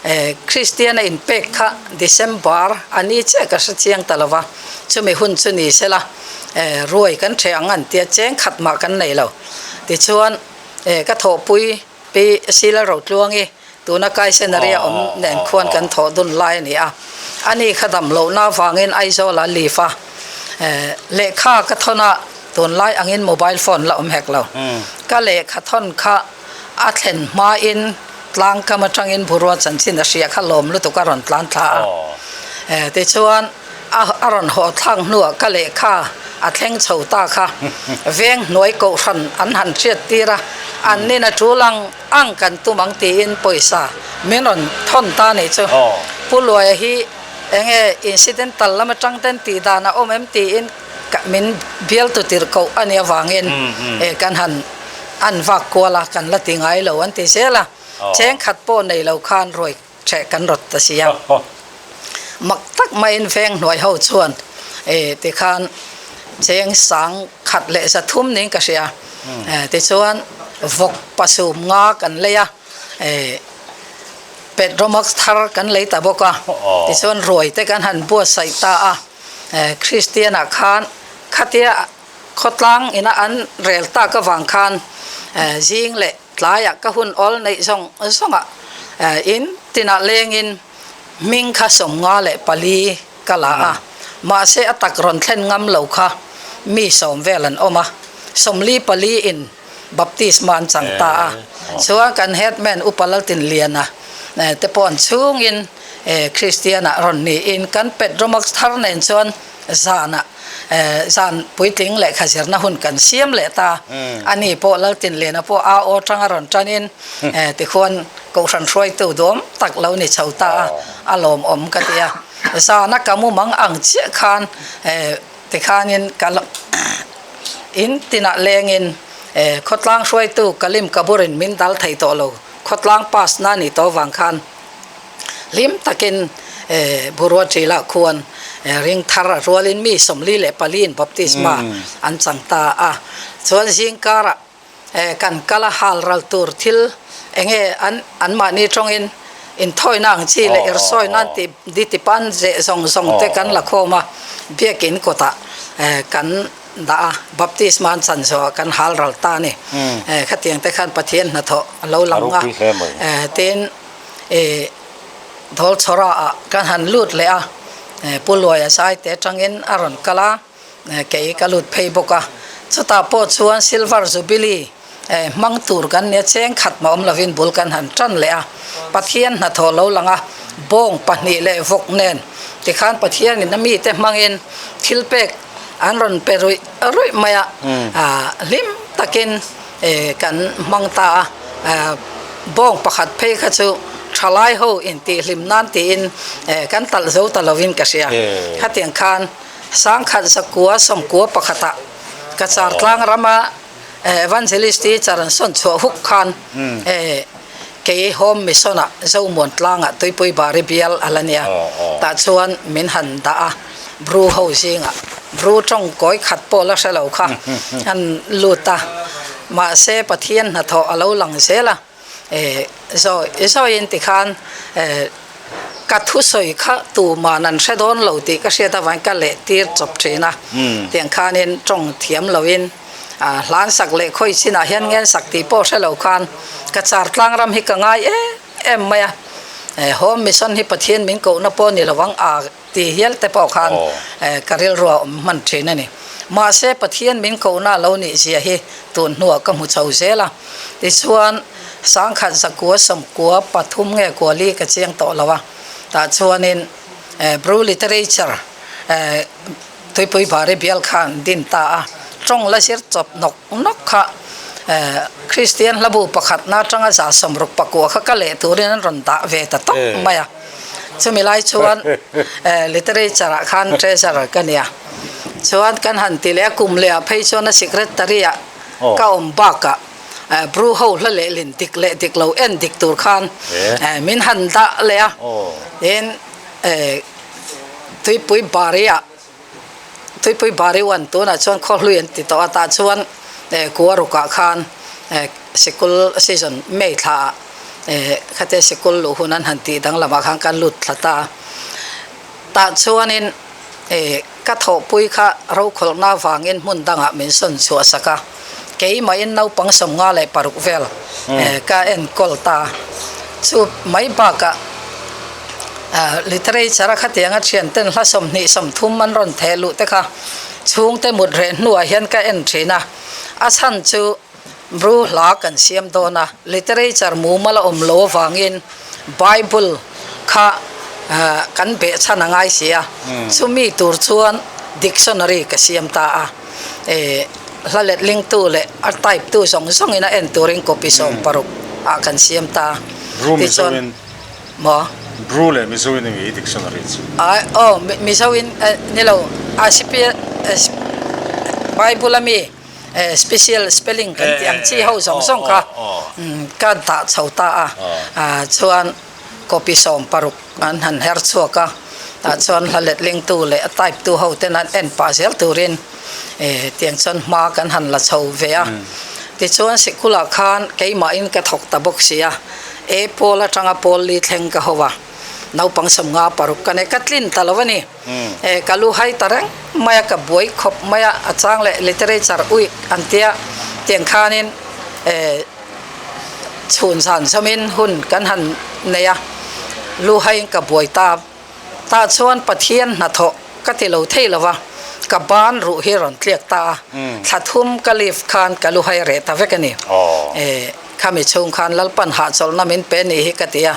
e, Kristian a inpek kha December a ni chiah ka hre chiang ta lo va, chumi hun chu ni sela, e, ruai kan ṭheh ang an tia cheng khat mah kan nei lo. Tichuan, e, ka thawhpui Pi Sila Rotluangi tuna Kaisenari a awm nen khuan kan thawh dun lai a ni a. Ani kha dam lohna avangin Aizawl a leave a. Lehkha ka thawn a, tunlai angin mobile phone la awm hek lo. Ka lehkha thawn kha a thlen hmain tlang kam atangin Burua chanchin a hria kha lawm lutuk a rawn tlan thla a. Tichuan. A rawn haw thlak hnuah ka lehkha a thleng chho ta kha. Veng hnuai kohhran an han hriat tir a, an nin a tul ang ang kan tum ang tiin pawisa min rawn thawn ta nih chu. Pu Luaia hi enge incidental lam atang ten tih dan a awm em tiin min bialtu tirh koh a nih avangin kan han an vak kual a, kan la ti ngai lo an ti zel a. Chengkhat pawh nei lo khan ruai Ṭheh kan rawt ta si a. Mak tak maiin veng hnuai ho chuan e tikhan cheng sang khat leh za thum niin ka hria. Tichuan vawk pasum nga kan lei a, e petromax thar kan lei ta bawk a. Tichuan ruai te kan han buatsaih ta a. Kristian ah khan khatia khawtlang ina an rel tak avang khan zing leh Tlaiah ka hun awl neih zawng zawngah in tinah lengin hming kha 54 ka la a, mahse a tak rawn thlen ngam lo kha mi sawm vel an awm a, 44 in baptisma an chang ta a, chuan kan headman Upa Laltinliana te pawh an chhungin Kristianah rawn niin kan Petromax thar nen chuan Zanah zan puitling lehkha zirna hun kan siam leh ta. Ani pawh Laltinliana pawh a aw tanga rawn tanin tikhuan Kohhran hruaitu duam tak lo ni chho ta a, a lawmawm ka ti a. Zana ka mumang ang chiah khan tikhanin ka in tinah lengin khawtlang hruaitu Kalim Kaburin min dal thei tawh lo, khawtlang pass na ni tawh vang khan. Hlim takin Burua Ṭilah khuan ring thar a rualin mi 44 in baptisma an chang ta a. Chuan zingkarah kan kal a hal ral tur thil enge an anmahni tawngin Inthawina ang chi leh irsawi nan tih di tipan zeh zawng zawng te kan la khawm a, biakin kawtah kan dah a, baptisma an chan zawhah kan hal ral ta a ni. Khatiang te khan Pathian hnathawh a lo lang a, tin Dawlchhawra ah kan han lut leh a, Pu Luaia Zaite atangin a rawn kal a. Kei ka lut phei bawk a, chutah pawh chuan Silver Jubilee hmang tur kan nia cheng khat mah awm lovin bul kan han tan leh a, Pathian hnathawh lo lang a, bawng pahnih leh vawk nen tikhan Pathianin a mite hmangin thil pek an rawn pe ruih ruih mai a, hlim takin kan hmang ta a, bawng pakhat phei kha chu thalai ho intihhlim nan tiin kan talh zo ta lovin ka hria, khatiang khan. Sangkhat zakua sawmkua pakhatah Cachar tlang rama Evangelist teacher an sawn chhuah huk khan kei Home Mission ah Zomuan tlangah Tuipui Bari bial a la nia. Tah chuan min han dah a, Bru ho zingah Bru tawng kawi khat pawh la hre lo kha an lut a, mahse Pathian hnathawh a lo lang zel a. Zawi zawiin tikhan ka thusawi kha tuman an hre dawn lo tih ka hriat avangin ka leh tir chawp thin a, tiang khanin tawng thiam loin hlan sak leh khawi chinah hian ngen sak tih pawh hre lo khan ka char tlang ram hi ka ngai em em mai a, Home Mission hi Pathian min kohna pawh ni lovang a. Ti hial te pawh khan ka rilru a awm hman thin a ni. Mahse Pathian min kohna a lo nih zia hi tun hnuah ka hmu chho zel a. Tichuan sangkhat zakua sawmkua pathum nge kuali ka chiang tawh lo a. Tah chuanin Bru Literature Tuipui Bari bial khan din ta a. Tawng la zir chawp nawk nawk kha Kristian hlabu pakhatna atanga za sawmruk pakua kha ka leh turin an rawn dah ve ta tawp mai a. Chumi lai chuan literature ah khan treasurer ka nia. Chuan kan han ti leh a, kum leh ah phei chuan a secretary ah ka awm bakah Bru ho hla lehlin dik leh dik lo en dik tur khan min han dah leh a. Tin Tuipui Bari ah Tuipui Bari uan tunah chuan Khawhlui an ti tawh a, tah chuan Kuarukah khan sikul season May thla ah khate sikul luh hun an han tih danglamah khan kan lut thla ta a. Tah chuanin ka thawhpui kha rokhawlhna avangin hmun dangah min sawn chhuah sak a, keimahin naupang 56 vel ka enkawl ta a. Chu mai bakah Literature a khatianga thianten hla 20 30 an rawn theh luh te kha chhungte mut reh hnuah hian ka en thin a, a chhan chu Bru hla kan siam dawn a, literature mumal a awm lo avangin Bible kha kan beh chhan a ngai si a, chumi tur chuan dictionary ka siam ta a, hla letlingtu leh a type tu zawng zawngin a en turin copy 16 ah kan siam ta a, tichuan. Maw? Bru leh Mizo in enge i dictionary chu? Ai aw Mizo in ni lo a Bible a mi special spelling kan tih ang chi ho zawng zawng kha ka dah chho ta a chuan copy 16 an han her chhuak a tah chuan hla letlingtu leh a type tu ho ten an en pah zel turin tiang chuan hma kan han la chho ve a tichuan sikulah khan keimahin ka thawk ta bawk si a. E pawl atanga pawl li thleng ka ho a, naupang 56 ka nei, ka tlin ta lo a ni. E ka lu hai ta reng mai a, ka buai khawp mai a, a chang leh literature uih an tia tiang khanin e chhun zan zawmin hun kan han nei a, lu haiin ka buai ta. Tah chuan Pathian hnathawh ka ti lo thei lo va, ka ban ruh hi rawn tliak ta a, thla thum ka leave khan ka lu hai reh ta vek a ni. E, khami chhung khan Lalpan hahchawlhna min pe ni hi ka ti a.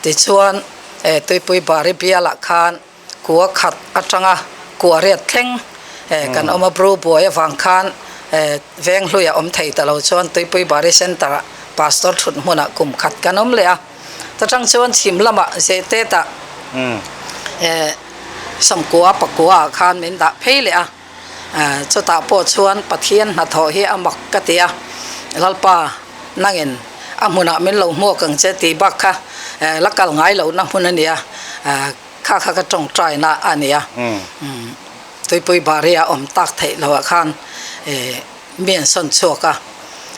Tichuan, e, Tuipui Bari bialah khan kua khat atanga kua riat thleng, e, kan awm a, Bru buai avang khan, e, veng hluiah awm thei ta lo chuan Tuipui Bari Centre-ah Pastor thut hmunah kum khat kan awm leh a. Ta tang chuan chhim lamah Zehtet-ah 90 pakua ah khan min dah phei leh a, chutah pawh chuan Pathian hnathawh hi a mak ka ti a, Lalpa nangin a hmunah min lo hmuak ang che tih bak kha la kal ngai lohna hmun a nia, kha kha ka tawngtaina a nia, Tuipui Bari-a awm tak theih lohah khan mi an sawn chhuak a,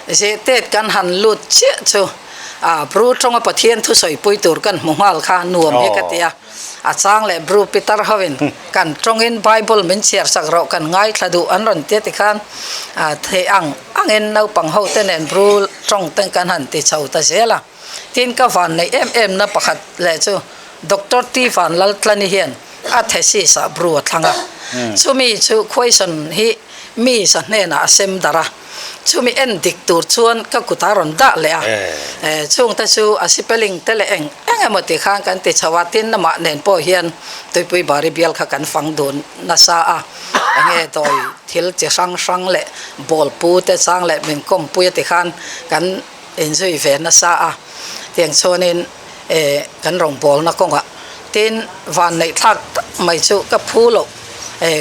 Zehtet kan han lut chiah chu. A Bru tawnga Pathian thusawipui tur kan hmu nghal kha nuam hi ka ti a. A chang leh Bru Pitar hoin kan tawngin Bible min chhiar sak rawh kan ngaithla duh an rawn tia tikhan theih ang angin naupang ho te nen Bru tawng te kan han ti chho ta zel a. Tin ka van neih em em na pakhat leh chu Doctor T Vanlaltlani hian a thesis ah Bru a thlang a. Chumi chu question hi mi sa hnenah a sem darh a. Chumi en dik tur chuan ka kut a rawn dah leh a, chungte chu a spelling te leh eng eng emaw ti khan kan ti chho a, tin amah nen pawh hian Tuipui Bari bial kha kan fang dun nasa a, enge dawi thil chi hrang hrang leh ball pu te chang leh min kawmpui a ti khan kan inzui ve nasa a, tiang chuanin kan rawngbawlna kawngah tin vanneih thlak tak mai chu ka phu loh.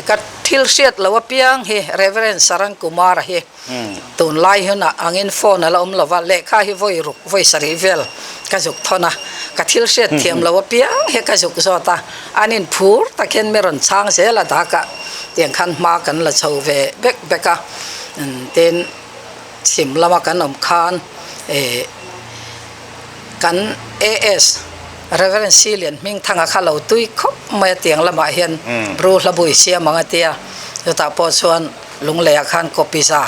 Ka thil hriat lo apiang hi Reverend Saran Kumar-a hi tunlai hunah angin phone a la awm lo va, lehkha hi vawi ruk vawi sarih vel ka zuk thawn a, ka thil hriat thiam lo apiang hi ka zuk zawt a, an inphur tak hian mi rawn chhang zel a dakah tiang khan hma kan la chho ve bek bek a, tin chhim lama kan awm khan Kan AS Reverend Silian Hmingthanga kha lo tui khawp mai a tiang lamah hian Bru Hlabui siam ang a tia, chutah pawh chuan Lungleiah khan copy za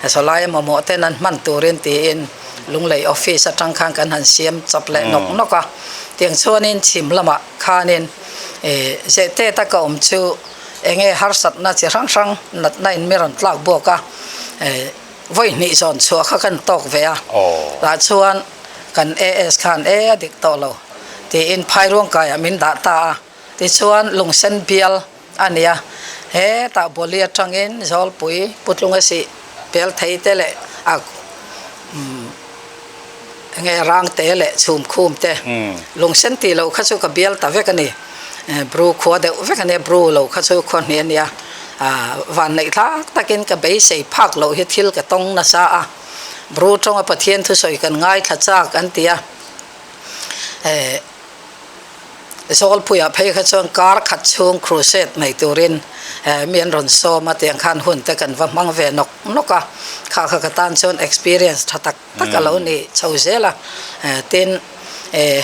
sawlai mamawh ten an hman turin tiin Lunglei office atang khan kan han siam chawp leh nawk nawk a, tiang chuanin chhim lamah khanin zehte taka awm chu enge harsatna chi hrang hrang natna in mi rawn tlak bawk a. Vawi hnih zawn chhuah kha kan tawk ve a, tah chuan kan AS khan e a dik tawh lo tiin Phairuangkaiah min dah ta a, tichuan Lungsen bial a ni a, hetah Bawli atangin Zawlpui Putlunga sih pel thei te leh a enge Rangte leh Chhumkhum te Lungsen tih loh kha chu ka bial ta vek a ni. Bru khua deuh vek a nia, Bru lo kha chu khua hnih a nia. Vanneih thlak takin ka beisei phak loh hi thil ka tawng nasa a. Bru tawnga Pathian thusawi kan ngaithla chak an ti a. Zawlpuiah phei kha chuan kar khat chhung crusade nei turin mi an rawn sawm a, tiang khan hun te kan va hmang ve nawk nawk a. Kha kha ka tan chuan experience tha tak tak a lo ni chho zel a. Tin,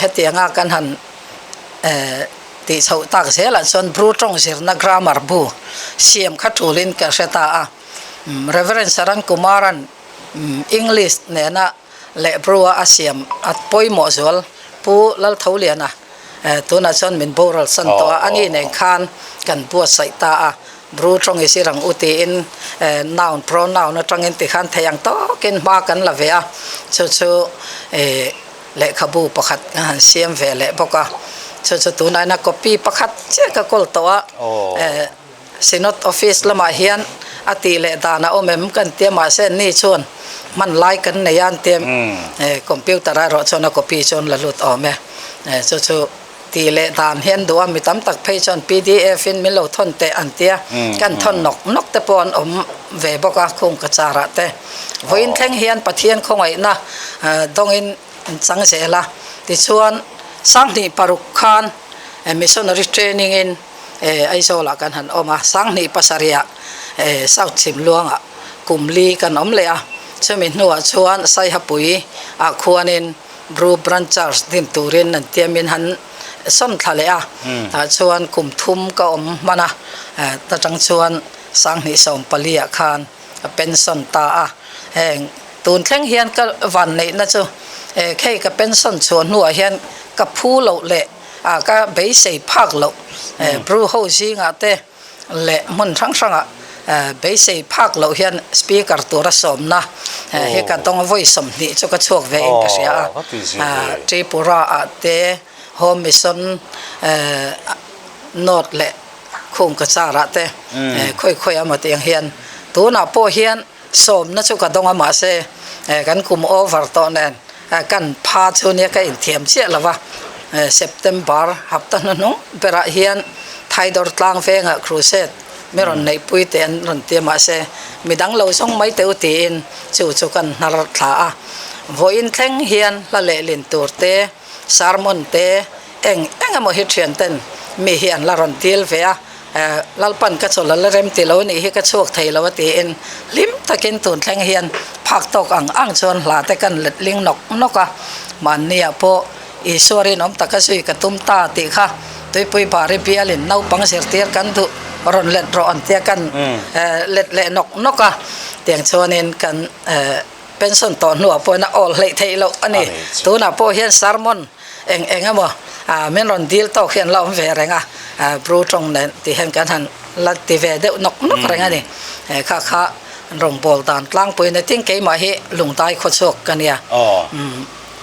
hetianga kan han tih chhoh tak zelah chuan Bru tawng zirna grammar bu siam kha tulin ka hre ta a. Reverend Saran Kumaran English nena leh Bru-a a siam a pawimawh zual Pu Laltholiana tunah chuan min boral san tawh a, ani nen khan kan buatsaih ta a. Bru tawng i zir ang u tiin noun, pronoun atangin tikhan thei ang tawkin hma kan la ve a, chu chu Lehkhabu pakhat ka han siam ve leh bawk a, chu chu tunah hian a copy pakhat chiah ka kawl tawh a, Synod office lamah hian a tih leh dan a awm em kan tia mahse ni chuan hman lai kan nei a an tia computer ah erawh chuan a copy chuan la lut awm e, chu chu tih leh dan hian duh a mi tam tak phei chuan pdf in min lo thawn teh an tia kan thawn nawk nawk te pawh an awm ve bawk a khung ka char ah te vawiin thleng hian Pathian khawngaihna dawngin an chang zel a tichuan sanghnih paruk khan missionary training in Aizawl ah kan han awm a sanghnih pasarih ah South Chhimluang ah kum li kan awm leh a chumi hnuah chuan Saihapui ah khuanin Bru Branch Church din turin an tiamin han sawn thla leh a, tah chuan kum thum ka awm hman a, ta tang chuan 2014 ah khan ka pension ta a, heng tun thleng hian ka vanneihna chu khei ka pension chhuah hnuah hian ka phu loh leh ka beisei phak loh Bru ho zingah te leh hmun hrang hrangah beisei phak loh hian speaker tura sawmna hi ka dawng vawi 20 chu ka chhuak ve in ka hria a, Tripura ah te Home Mission North leh Khum Kachar ah te khawi khawi emaw tiang hian tunah pawh hian Sawmna chu ka dawng a mahse kan kum over tawh nen kan pha chu nia ka inthiam chiah lo va, September hapta hnuhnung berah hian Thaidawr tlang vengah crusade mi rawn neihpui teh an rawn ti a mahse midang lo zawng mai teh u tiin chu chu kan hnar thla a, vawiin thleng hian hla lehlin tur te sermon te eng eng emaw hi thian ten mi hi an la rawn dil ve a. Lalpan ka chawl a la rem ti lo nih hi ka chhuak thei lo a tiin hlim takin tun thleng hian phak tawk ang ang chuan hla te kan let ling nawk nawk a. Mahniah pawh Isua rinawm taka zui ka tum ta tih kha tuipui bari bialin naupang zirtir kan duh rawn let rawh an tia kan let leh nawk nawk a, tiang chuanin kan pension tawh hnuah pawhin a awl hleih theih loh a ni. Tunah pawh hian sermon eng eng emaw min rawn dil tawk hi an la awm ve reng a, Bru tawng nen tih hian kan han la ti ve deuh nawk nawk reng a ni. Kha kha rawngbâwl dan tlangpui ni tin keimah hi lungdai khawchhuak ka nia.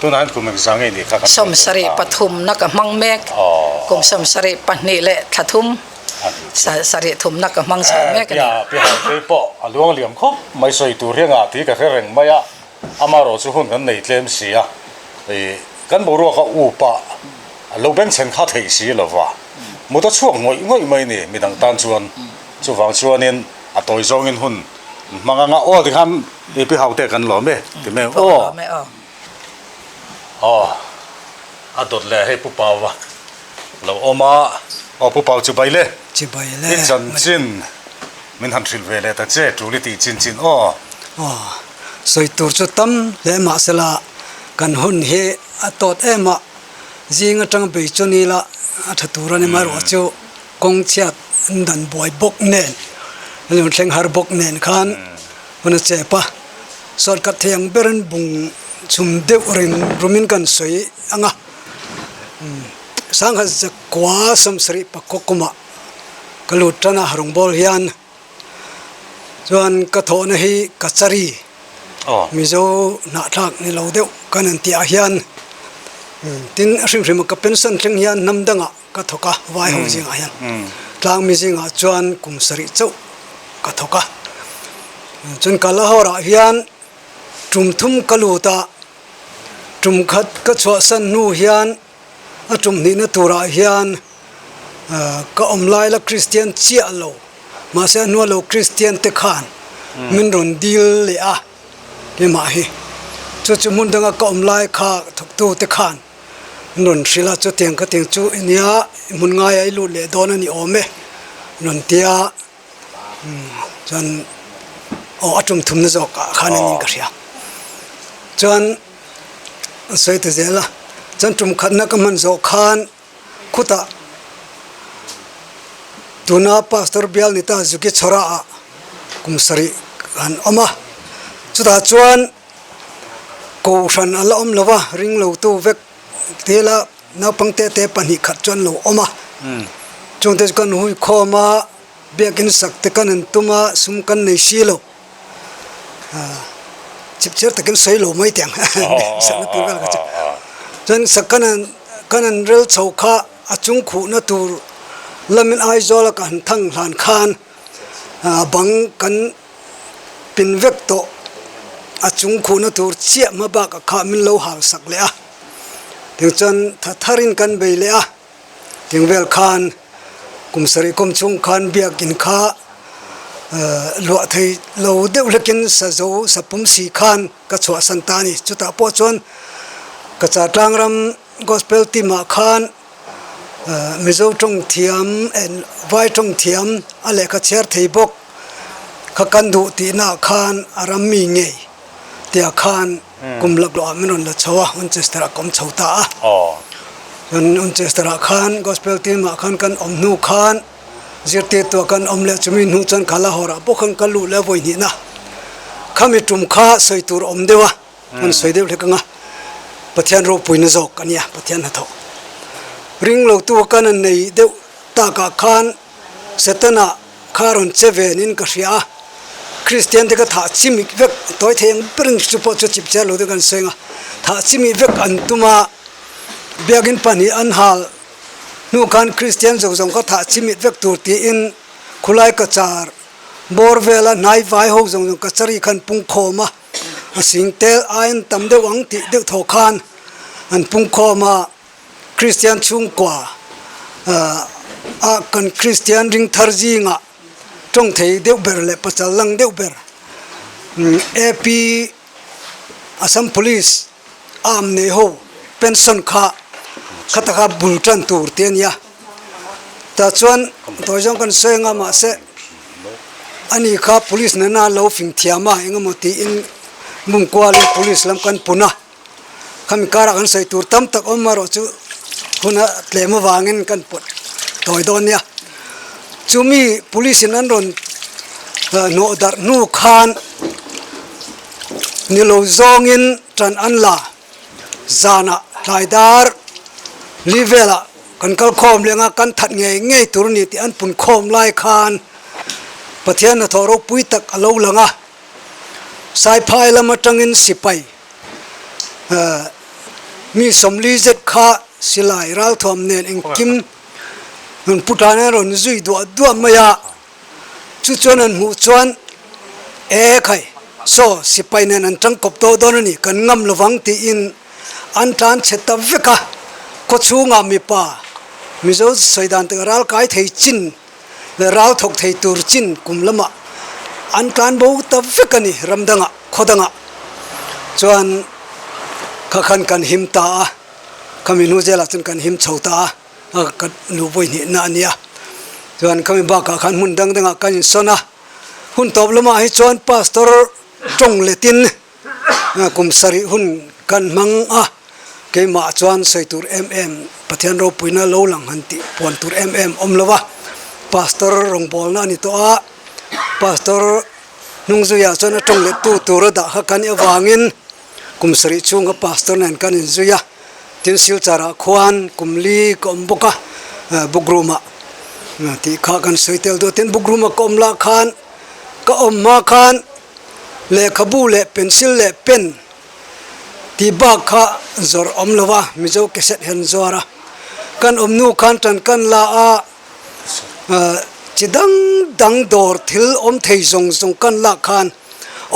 Tunah hian kum engzah nge nih kha kan 73 na ka hmang mek. Kum 72 leh thla thum sarih thumna ka hmang chho mek a ni. Tia pi Haitei pawh a luang liam khawp mai sawi tur hi engah tih ka hre reng mai a, amaherawh chu hun kan nei tlem si a, kan boruak a up a, a lo bengchhen kha theih si lo va, mut a chhuak ngawih ngawih mai ni midang tan chuan chuvang chuanin a tawi zawngin hun hmang anga aw tikhan pi Haute kan lawm e ti mai ang aw. Aw a dawt leh hei Pu Pau a lo awm a, aw Pu Pau chibai le, Chibai le. I chanchin min han hrilh ve leh ta che tul i tih chin chin aw. Aw sawi tur chu tam hle mahsela kan hun hi a tawt em a, zing atang bei chu ni la a tha tur a ni mai erawh chu kawng chhiat dan buai bawk nen lung thleng har bawk nen khan hun a chep a. Shortcut thei ang berin bung chhum deuh reng rumin kan sawi ang a, Sangha zakua 70 pakua kumah ka lut tan a rawngbâwl hian chuan ka thawhna hi Kachari Mizo hnahthlak ni lo deuh kan han tih ah hian tin a hrim hrim a ka pension thleng hian hnam dangah ka thawk a, vai ho zingah hian tlang mi zingah chuan kum sarih chauh ka thawk a chuan Kalahore ah hian tum thum ka lut a tum khat ka chhuahsan hnu hian a tum hnihna turah hian ka awm lai la Kristian chiah lo mahse a hnua lo Kristian te khan min rawn dil leh a hlimah hi chu chu hmun danga ka awm lai kha thawktu te khan. Rawn hrilh a, chutiang ka tiang chu i nia, i hmun ngaia i lut leh dawn a ni awm e, rawn ti a, chuan aw a tum thumna zawk ah khan a ning ka hria. Chuan a sawi ta zel a, chuan tum khatna ka hman zawh khan khutah tuna pastor bial ni ta Zuki Chhawra ah kum sarih han awm a, chutah chuan. Kohhran a la awm lo va, ring lo tu vek tela naupang te te 2 khat chu an lo awm a. Chungte chu kan hui khawm a, biakin sak te kan han tum a, sum kan nei si lo. Chipchiar takin sawi lo mai teh ang sakna tur vel kha chu. Chuan sak kan han kan han rel chho kha a chung khuhna tur lamin Aizawl a ka han thang hlan khan bang kan Pin vek tawh a chung khuhna tur chiah hma bakah kha min lo hal sak leh a, tiang chuan tha tharin kan bei leh a, tiang vel khan kum sarih kawm chhung khan biakin kha luah thei lo deuh hlekin sazo sapum si khan ka chhuahsan ta a ni. Chutah pawh chuan ka Chartlang ram Gospel team ah khan Mizo tawng thiam vai tawng thiam a lehkha chhiar thei bawk. Kha kan duh tihna ah khan a ram mi ngei tia khan kum laklawh ah min rawn la chho a, Winchester ah ka awm chho ta a. Chuan Winchester ah khan Gospel team ah khan kan awm hnu khan zirtirtu ah kan awm leh chumi hnu chuan Khalahawr ah pawh khan ka luh leh vawi hnihna. Khami tum kha sawi tur a awm deuh a, kan sawi deuh hlek ang a, Pathian ropuina zawk a nia, Pathian hnathawh ring lo tu kan han nei deuh takah khan Setana kha rawn che ven in ka hria a, Kristian te ka thah chimik vek tawi thei ang berin chu pawh chu chip chiar lo te kan sawi ang a, thah chimik vek an tum a, biakin 2 an hal hnu khan Kristian zawng zawng kha thah chimik vek tur tiin khulai ka char bawr vela hnai vai ho zawng zawng kachari khan pung khawm a, a sing tel aiin tam deuh ang tih deuh thaw khan an pung khawm a. Kristian chhungkua ah kan Kristian ring thar zingah tawng thei deuh ber leh pachal lang deuh ber AP Assam Police arm nei ho pension kha kha taka bul tan tur te a nia. Tah chuan tawi zawng kan sawi anga mahse ani kha police nena lo fing thiam a engemaw tiin mum kualin police lam kan pun a. Khami karah kan sawi tur tam tak awm erawh chu huna tlem avangin kan pawt tawi dawn nia. Chumi police in an rawn hnawh darh hnu khan ni lo zawngin tan an la zanah tlai dar li velah kan kal khawm leng a, kan that ngei ngei tur a ni tih an pun khawm lai khan Pathian hnathawh ropui tak a lo lang a, Saiphai lam atangin sipai mi 40 zet kha silai ralthuam nen engkim rawn pu tan an rawn zui duah duah mai a, chu chuan an hmuh chuan e khai saw sipai nen an tangkawp tawh dawn a ni kan ngam lovang tiin an tlan chhe ta vek a, khawchhungah mipa Mizo sawi dan tak ral kai thei chin leh ral thawk thei tur chin kum lamah an tlan bo ta vek a ni ram dangah khaw dangah chuan kha khan kan him ta a khami hnu zelah chuan kan him chho ta a ka nu vawi hnihna a nia chuan khami bakah khan hmun dang dangah kan insawn a hun tawp lamah hi chuan pastor tawng letin Kum sarih hun kan hmang a, keimah chuan sawi tur em em Pathian ropuina lo lang han tih puan tur em em awm lo va, Pastor rawngbawlna a ni tawh a, Pastor hnungzuiah chuan a tawng lettu tur a dah kha kan i avangin kum sarih chhunga Pastor nen kan inzui a, tin Silchar-ah khuan kum li ka awm bawk a, book room-ah tih kha kan sawi tel duh a, tin book room-a ka awm lah khan ka awm hma khan Lehkhabu leh pencil leh pen tih bak kha zawrh awm lo a, Mizo cassette hian zuar a. Kan awm hnu khan tan kan la a, chi dang dang dawr thil awm thei zawng zawng kan lak khan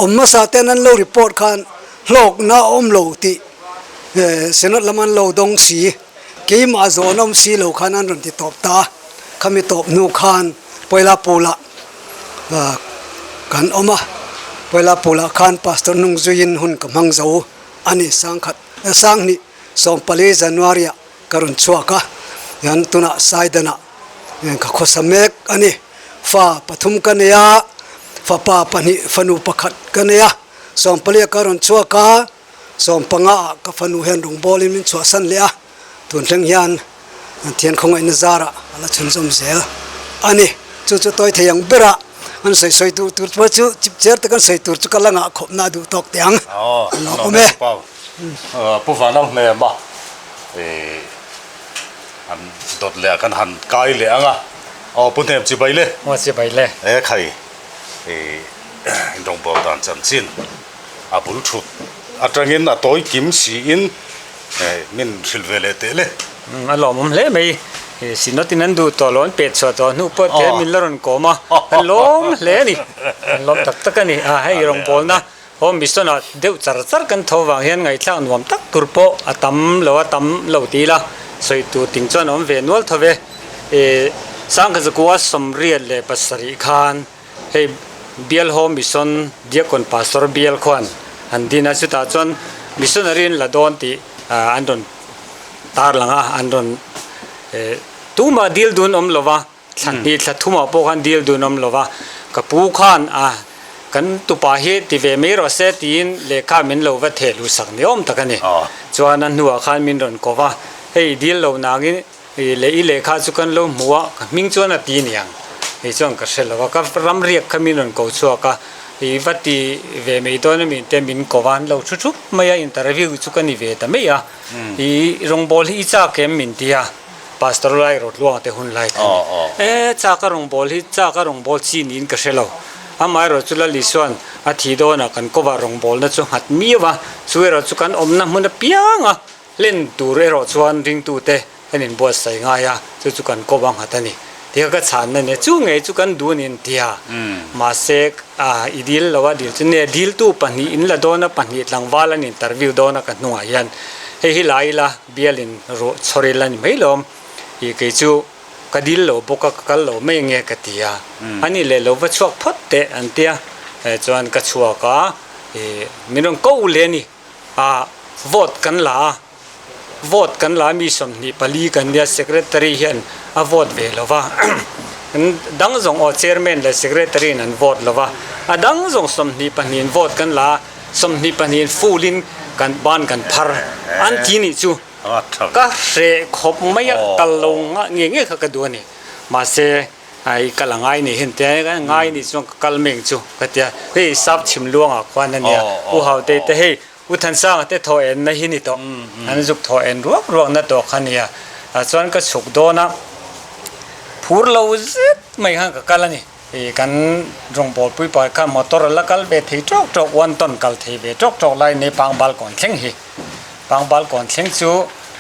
awm hmasa ten an lo report khan hlawkna a awm lo tih Synod lam an lo dawng si. Keimah zawn awm si lo khan an rawn ti tawp ta a, khami tawp hnu khan Pawila Pula kan awm a, Pawila Pula khan Pastor hnung zuiin hun ka hmang zo a ni. Sangkhat Sanghnih 14 January ah ka rawn chhuak a, hian tunah Saidanah ka khawsa mek a ni. Fa pathum ka nei a, fapa pahnih fanu pakhat ka nei a, 14 ah ka rawn chhuak a. 15 ah ka fanu hian rawngbawlin min chhuahsan leh a, tun thleng hian Thian khawngaihna zarah a la chhunzawm zel a ni. Chu chu tawi thei ang berah an sawi sawi duh tur pawh chu chip cher tak an sawi tur chu ka la ngah khawpna a duh tawk teh ang. An lawm e. Pu Vanau hnem a, an dawt leh ah kan han kai leh ang a. Aw Pu Hnem chibai le. Aw chibai le. E khai rawngbâwl dan chanchin. A bul thut atangin a tawi kim siin min hrilh ve leh teh le. A lawmawm hle mai. Synod in an duh tawh lo, an pet chhuah tawh hnu pawh te min la rawn kawm a, kan lawm hle a ni. Kan lawm tak tak a ni. A hei rawngbawlna Home Mission ah deuh char char kan tho vang hian ngaihthlak nuam tak tur pawh a tam lo a tam lo ti ila sawi tur ting chuan a awm ve nual tho ve. Sangkhazakua 87 khan Hei Bial Home Mission Diakon Pastor Bial khuan an din a, chutah chuan missionary an la dawn tih an rawn tarlang a, an rawn tumah dil dun awm lova, thla hnih thla thumah pawh khan dil dun awm lova, ka pu khan a kan tupa hi ti ve mai rawh se tiin lehkha min lo va theh luh sak ni awm tak a ni. Chuan a hnuah khan min rawn ko va, hei dil lo nangin I leh i lehkha chu kan lo hmu a, ka hming chuan a ti niang kei chuan ka hre lo a, ka ram riak kha min rawn ko chhuak a, i va ti ve mai dawn a mi te min ko va, an lo thu thup mai a, interview chu ka ni ve ta mai a, i rawngbâwl hi i châk em min ti a, Pastor lai Rotluanga te hun lai kha a ni, e châk a rawngbâwl hi châk a rawngbâwl chi niin ka hre lo, amaherawh chu Lal Isua'n a thi dawnah kan cover rawngbâwlna chu nghat miau a, chu erawh chu kan awmna hmun apiang a. Hlen tur erawh chuan ringtute kan inbuatsaih ngai a, chu chu kan kawp a nghat a ni. Tia ka chhanna nia, chu ngei chu kan duh a ni an ti a. Mahse, i dil lo a, dil chu nia, diltu pahnih in la dawn a, pahnih tlangval an interview dawn a ka hnungah hian hei hi la ila, bialin ruah chhawr ila ni mai lawm. I kei chu ka dil lo bawk a, ka kal lo mai nge ka ti a. A nih leh lo va chhuak phawt teh an ti a, chuan ka chhuak a, i min rawn ko leh a ni. Ah vote kan la a, vote kan la a mi 24 kan nia secretary hian a vote ve lo va, dang zawng aw chairman leh secretary in an vote lo va, a dang zawng 22 in vote kan la a, 22 in full in Kan ban kan phar an ti nih chu ka hreh khawp mai a, kal lo nge nge kha ka duh a ni. Mahse i kal a ngai ni hen te a ngai nih chuan ka kal meng chu ka tia hei sap chhim luangah khuan a nia U Haute te hei U Thansanga te thaw en na hi ni tawh an zuk thaw en ruak ruak na tawh kha nia chuan ka chhuk dawn a phur lo zet mai khan ka kal a ni. Ih kan rawngbâwl puipa kha motor a la kal ve thei tawk tawk one ton kal thei ve tawk tawk lai nei pangbal kawn thleng hi pangbal kawn thleng chu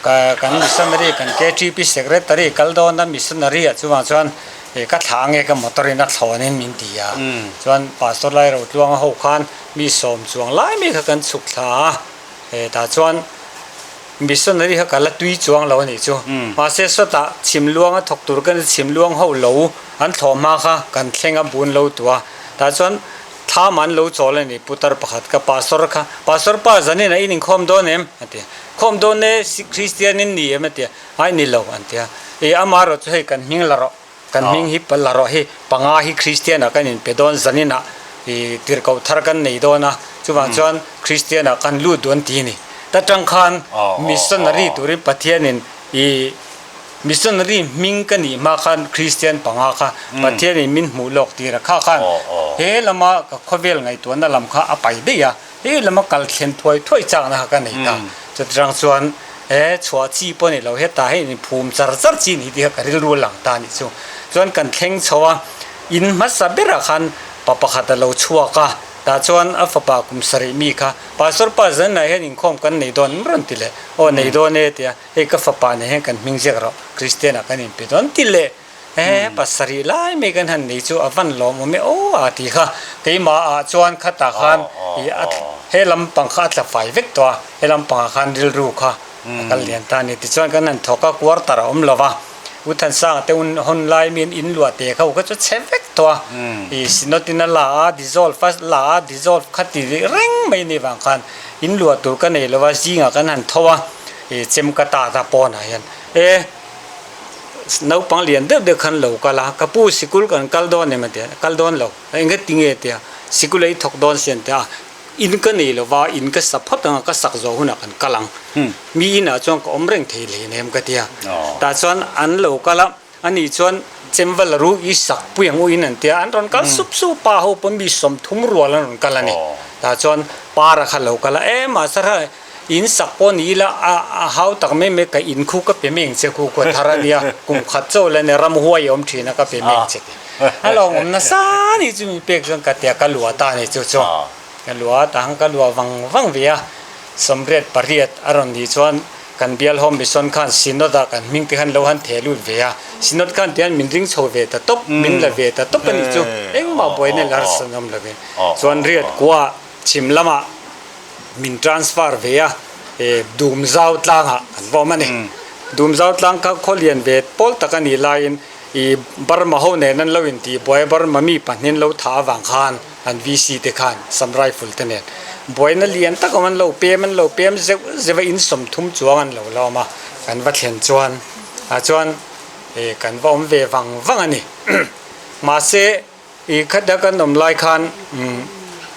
ka kan missionary kan K_T_P secretary kal dawn a missionary ah chuvang chuan ih ka thlah ange ka motor in a thlawn in min ti a chuan pastor lai rotluanga ho khan mi sawm chuang lai mai kha kan chhuk thla a tah chuan. Missionary kha ka la tui chuang lo a nih chu. Mahse sawtah chhim luang a thawk tur kan chhim luang ho lo an thlawh hma kha kan thleng a bun lo tua. Tah chuan thlam an lo chawl a ni putar pakhat ka pastor kha pastor pa zanin a in inkhawm dawn em a ti a. Khawm dawn e Christian in ni em a ti a. Ai ni lo an ti a. Ih amaherawh chu hei kan hming la rawh. Kan hming hi la rawh hi panga hi Kristian ah kan inpe dawn zanin ah ih tirhkoh thar kan nei dawn a chuvang chuan Kristian ah kan lut duh an ti a ni. Ta tang khan missionary turin Pathian in ih missionary hming ka nih hma khan Kristian panga kha Pathian in min hmuh lawk tir a kha khan he lama ka khawvel ngaihtuahna lam kha a pai daih a. Hei lama kal thlen thuai thuai chakna kha ka nei ta. Chutiang chuan he chhuah chi pawh a ni lo, hetah hian in phum char char chi ni tih kha ka rilru a lang ta a nih chu. Chuan kan thleng chho a, in hmasa berah khan pa pakhat a lo chhuak a, tah chuan a fapa kum sarih mi kha, Pastor pa zanah hian inkhawm kan nei dawn em rawn ti leh, aw nei dawn e tia, hei ka fapa nen hian kan hming ziak rawh, Kristian ah kan inpe dawn ti leh. He pasarih lai mai kan han nei chu a van lawm awm e aw a ti kha. Keimah ah chuan khatah khan ih a he lampang kha a tla fai vek tawh a, he lampangah khan rilru kha a kal lian ta a ni. Tichuan kan han thawk a, quarter a awm lo va, U Thansanga te hun lai miin in luah te kha u kha chu chhe vek tawh a, ih synod in a la a, dissolve a la a, dissolve kha ti reng mai ni vang khan in luah tur ka nei lo va, zingah kan han tho a, ih chem ka ta ta pawnah hian e. Naupang lian deuh deuh khan lo kal a, ka pu sikul kan kal dawn em a ti a, kal dawn lo, eng nge tinge ti a, sikul ei thawk dawn si an ti a, in ka nei lo va, in ka sa phawt ang a, ka sak zawh hunah kan kal ang, mi inah chuan ka awm reng thei hle nem ka ti a, tah chuan an lo kal a, ani chuan chemval ru i sak pui ang u in an ti a, an rawn kal sup sup pa ho pawn mi 30 rual an rawn kal a ni, tah chuan para kha lo kal a, e mahse In sak pawh ni ila a a hau tak mai mai ka in khu ka pe meng che khu kua thar a nia kum khat chaw la nia ramhuai a awm thin a ka pe meng che ti a lo awm nasa ni chu mi pek chuan ka tia ka luah ta ni chu chu ka luah ta ang ka luah vang vang ve a sawmriat pariat a rawn nih chuan kan bial home mission khan synod ah kan hming te khan lo han theh lut ve a synod khan tihian min ring chho ve ta tawp min la ve ta tawp a nih chu engmah buaina lar san awm lovin chuan riat kua chhim lamah min transfer ve a, eh Dumzau tlangah kan va awm a ni. Dumzau tlang kha khaw lian ve pawl tak a nih laiin ih Burma ho nen an lo intih buai a, Burma mi pahnih an lo thah avang khan an VC te khan Assam Rifle te nen buaina lian tak awm an lo pem an lo pem zeuh zeuh a, in 30 chuang an lo la awm a, kan va thlen chuan ah chuan eh kan va awm ve vang vang a ni. Mahse. I khat a kan awm lai khan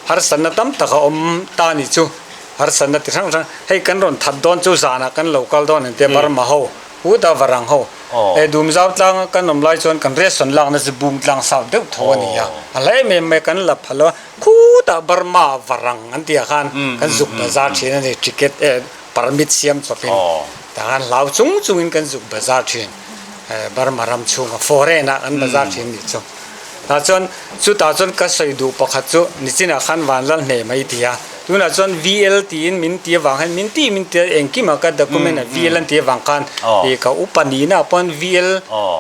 harsatna tam tak a awm ta ni chu harsatna ti hrang hrang hei kan rawn that dawn chu zanah kan lo kal dawn an tia Burma ho Huta varang ho e Dumzau tlang a kan awm lai chuan kan ration lakna chu bung tlang sau deuh tho a ni a a hla em em mai kan la phal a khutah Burma varang an tih ah khan kan zuk bazar thin a ni ticket e permit siam chawpin tah khan hlau chung chungin kan zuk bazar thin Burma ram chhunga foreign ah kan bazar thin nih chu. Tah chuan chutah chuan ka sawi duh pakhat chu nichinah khan Vanlal hneh mai ti a, tunah chuan VL tiin min ti avang hian min ti min ti a engkimah ka document ah VL an ti avang khan ih ka upa nihna ah pawh VL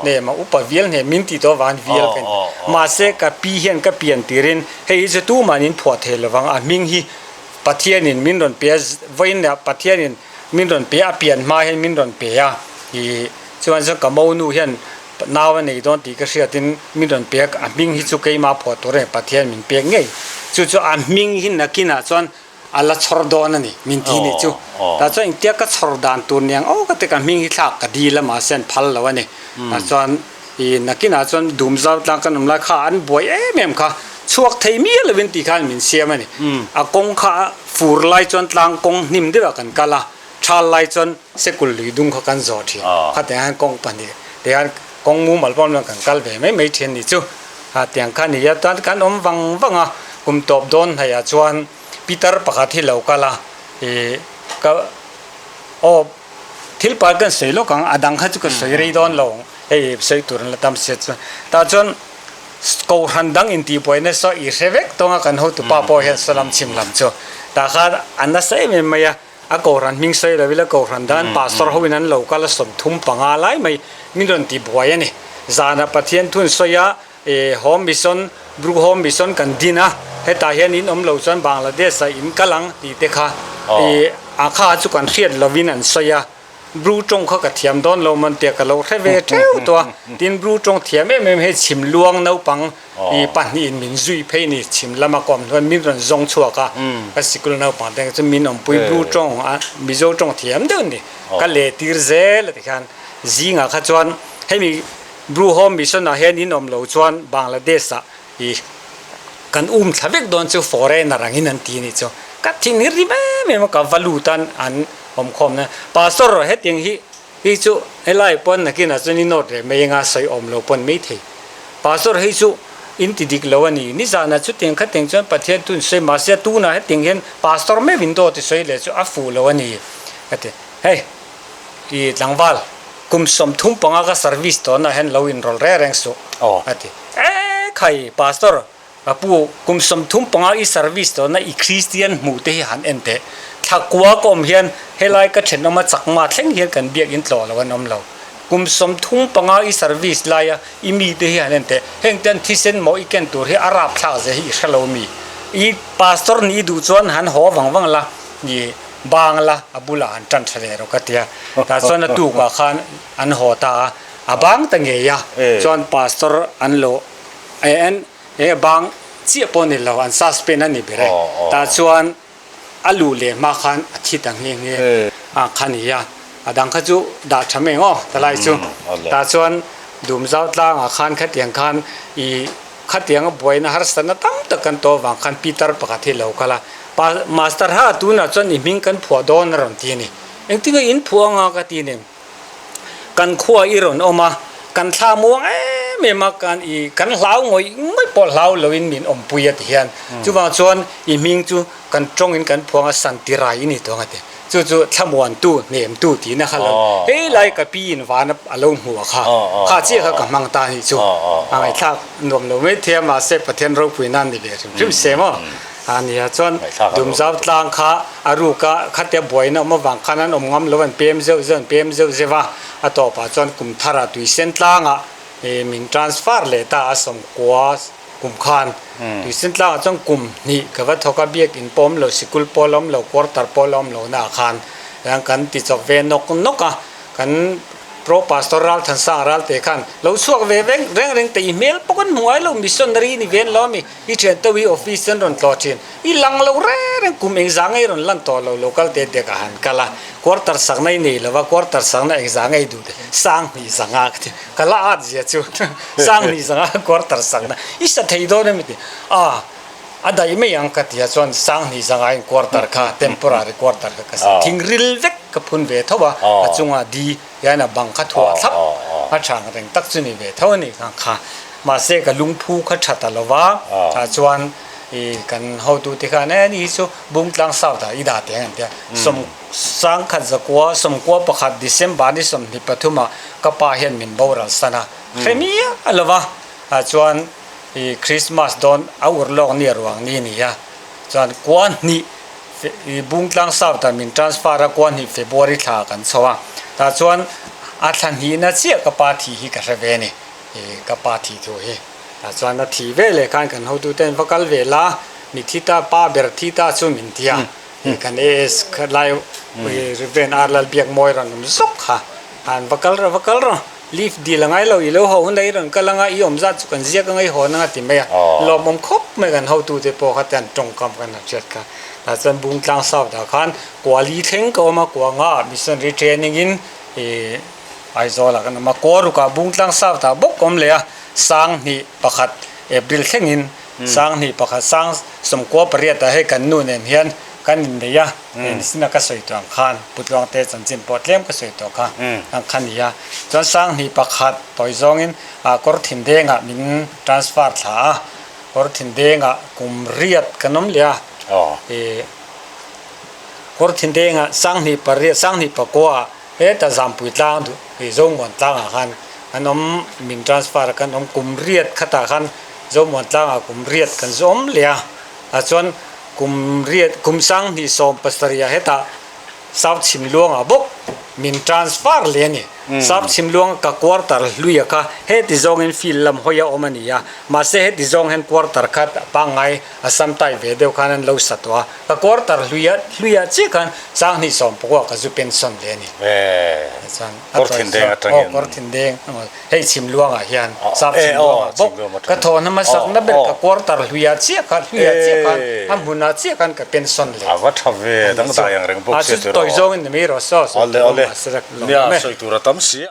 hneh mah upa VL hneh min ti tawh avang hian VL ka in mahse ka pi hian ka pian tirin hei hi chu tumah in phuah thei lovang a hming hi Pathianin min rawn pe a vawiin ah Pathianin min rawn pe a a pian hma hian min rawn pe a ih chuan chuan ka monu hian Nau a nei dawn tih ka hriatin min rawn pek, a hming hi chu keimah phuah tur a ni, Pathian min pek ngei. Chu chu a hming hi nakinah chuan a la chhawr dawn a ni, min ti nih chu. Tah chuan engtia ka chhawr dan tur niang aw ka ti ka hming hi thlak ka dil a mahse an phal lo a ni. Tah chuan ih nakinah chuan Dumzau tlang kan awm lai kha an buai em em kha. Chhuak thei miah lovin tih khan min siam a ni. A kawng kha fur lai chuan tlang kawng hnim deuhah kan kal a, thal lai chuan sekul lui dung kha kan zawh thin. Khatiang hian kawng pahnih tihian kawng mumal pawh awm lo kan kal ve mai mai thin a ni chu. Tiang kha a ni a, chuan kan awm vang vang a, kum tawp dawn hnaihah chuan Pitar pakhat hi lo kal a, ih ka aw thil pakhat kan sawi lawk ang, a dang kha chu ka sawi rei dawn lo ang, hei sawi tur an la tam sia chuan tah chuan Kohhran dang intihbuaina saw i hre vek tawng a kan hotupa pawh hian saw lam chhim lam chu tah khan a nasa em em mai a, a kohhran hming sawi lo ila kohhran dan pastor ho in an lo kal a 35 lai mai min rawn tihbuai a ni. Zanah Pathian thun sawi a e Home Mission, Bru Home Mission kan din a, hetah hian in awm lo chuan Bangladesh ah in kal ang tih te kha e a kha chu kan hriat lovin an sawi a. Bru tawng kha ka thiam dawn lo man tia ka lo hre ve teuh tawh a, tin Bru tawng thiam em em hei chhim luang naupang i pahnihin min zui phei ni chhim lama ka awm hnuan min rawn zawng chhuak a, ka sikul naupang te chu min awmpui Bru tawng a Mizo tawng thiam deuh ni ka leh tir zel a ti khan zingah kha chuan hemi Bru Home Mission ah hian in awm lo chuan Bangladesh ah i kan um thla vek dawn chu foreigner angin an ti a nih chu ka thin hi rim em em a ka va lut a an Awmkhawmna Pastor hetiang hi hi chu helai pawn nakinah chuan i note leh mai anga sawi awm lo pawn mai thei. Pastor hei chu in ti dik lo a ni. Nizanah chutiang khatiang chuan Pathian thu in sawi mahse a tunah hetiang hian Pastor meuh in dawt i sawi leh chu a fuh lo a ni ka ti. Hei i tlangval kum 35 ka service tawnah hian lo inrawlh reng reng suh a ti. E khai Pastor A pu, kum 35 i service tawhna i Kristian hmuh te hi han en teh. Thla kua ka awm hian helai ka thenawma chakma thleng hian kan biakin tlawh lo an awm lo. Kum 35 i service laia i mi te hi han en teh. Heng te an thisen maw i ken tur hi a rapthlak zia hi i hre lo mi. I pastor nih i duh chuan han haw vang vang la, i bang la a bulah han tan tha leh rawh ka tia. Tah chuan a tukah khan an haw ta a, a bang ta ngei a, chuan pastor an lo en He bang chiah pawh ni lo, an suspend a ni ber e. Tah chuan a luh leh hma khan a thi ta nghe nghe a kha ni a, a dang kha chu dah tha mai ang aw talai chu. Tah chuan Dumzau tlangah khan khatiang khan i khatianga buaina harsatna tam tak kan tawh avang khan Peter pakhat hi lo kal a, Pa Master ha tunah chuan i hming kan phuah dawn a rawn ti a ni. Engtinge in phuah anga ka ti nen. Kan khua i rawn awm a, kan thla muang em em a, kan i kan hlau ngawih ngawih pawh hlau loin min awmpui a ti hian. Chuvang chuan i hming chu kan tawngin kan phuang a, Santirai i ni tawng a ti. Chu chu thlamuantu, hnemtu tihna kha lo hei lai ka pi in van a lo hmu a kha, kha chiah kha ka hmang ta a nih chu. A ngaihthlak nuam lo mai thei a, mahse Pathian ropui nan ni ve hrim hrim se maw. A nia chuan Dumzau tlang kha a ruk a, khatia buaina awm avang khan an awm ngam lo, an pem zeuh zeuh, an pem zeuh zeuh a, a tawpah chuan kum tharah Tuisen tlangah min transfer leh ta a 90 kum khan. Tuisen tlangah chuan kum hnih ka va thawk a, biakin pawh awm lo, sikul pawh la awm lo, quarter pawh la awm lo naah khan kan ti chawk ve nawk nawk a, kan Pro Pastor Ralthansang Ralte khan lo chhuak ve reng reng te i hmel pawh kan hmu ngai lo, missionary ni ven lo a mi. I thian teuh hi office an rawn tlawh thin. I lang lo reng reng kum engzah ngei rawn lan tawh lo local te te ka han kal a, quarter sakna i nei lova quarter sakna engzah ngei duh te sang hnih zanga ka ti ka la at zia chu sang hnih zanga quarter sakna i sa thei dawn em ti a a daih mai ang ka ti a chuan sang hnih zanga in quarter kha temporary quarter kha ka sa thing ril vek ka phun ve tho a a chunga di hian a bang kha thuah thlap a chang reng tak chu ni ve tho a ni kha kha mahse ka lungphu kha tha ta lo va tah chuan ih kan hotu te khan e ni hi chu Bungtlang South ah i dah teh ang an tia sawm sang khat zakua sawmkua pakhat December ni 23 ah ka pa hian min boral san a hre miah a lo va tah chuan ih Christmas dawn a ur lawk ni a ruang ni a ni a chuan kua hnih I Bungtlang South ah min transfer a kuahnih February thla kan chho a, tah chuan a thla hnihna chiah ka pa thi hi ka hre ve a ni, i ka pa thi thu hi. Tah chuan a thi ve leh khan kan hotu ten va kal ve la, mi thi ta pa ber thi ta chu min ti a, i kan AS kha lai i Reverend R Lalbiakmawi rawn awm zawk kha, han va kal rawh va kal rawh. Leave dil a ngai lo, i lo haw hun a i rawn kal anga i awm zat chu kan ziak anga i hawn anga ti mai a, lawmawm khawp mai kan hotute pawh kha te an tawngkam kan han hriat kha. Tah chuan Bungtlang South ah khan Kuali thleng ka awm a, Kuanga ah missionary training in ih Aizawl ah kan awm a, Kuaruk ah Bungtlang South ah bawk ka awm leh a, sang hnih pakhat April thleng in. 21 sang 98 ah hei kan nu nen hian kan innei a, nichin a ka sawi tawh ang khan Putluangte chanchin pawh tlem ka sawi tawh kha ang kha ni a. Chuan 21 tawi zawngin kawr thindengah min transfer thla a, kawr thindengah kum riat kan awm leh a, kawr thindengah 28 29 ah Heta Zampui tlang duh ih Zomuan tlangah khan kan awm min transfer a kan awm kum riat khatah khan Zomuan tlangah kum riat kan zu awm leh a ah chuan kum riat kum 27 pasarih ah hetah South Chhimluangah bawk min transfer leh a ni. South Chhimluang ka quarter hluia kha heti zawngin field lam hawi a awm a ni a mahse heti zawng hian quarter kha pangngai a sam tai ve deuh khan an lo sa tawh a. Ka quarter hluia hluia chiah khan 29 ka zu pension leh a ni. Eh, kawr thindeng atangin. Aw, kawr thindeng. Hei Chhimluangah hian, Sap Chhimluangah bawk. Ka thawhna hmasakna ber ka quarter hluia chiah khan, hluia chiah khan, a hmunah chiah khan ka pension leh. A va tha ve, dangdai ang reng bawk sia tiraw. A chu tawi zawngin ni mai rawh saw, sawi tur awm mahse nia, sawi tur a tam si.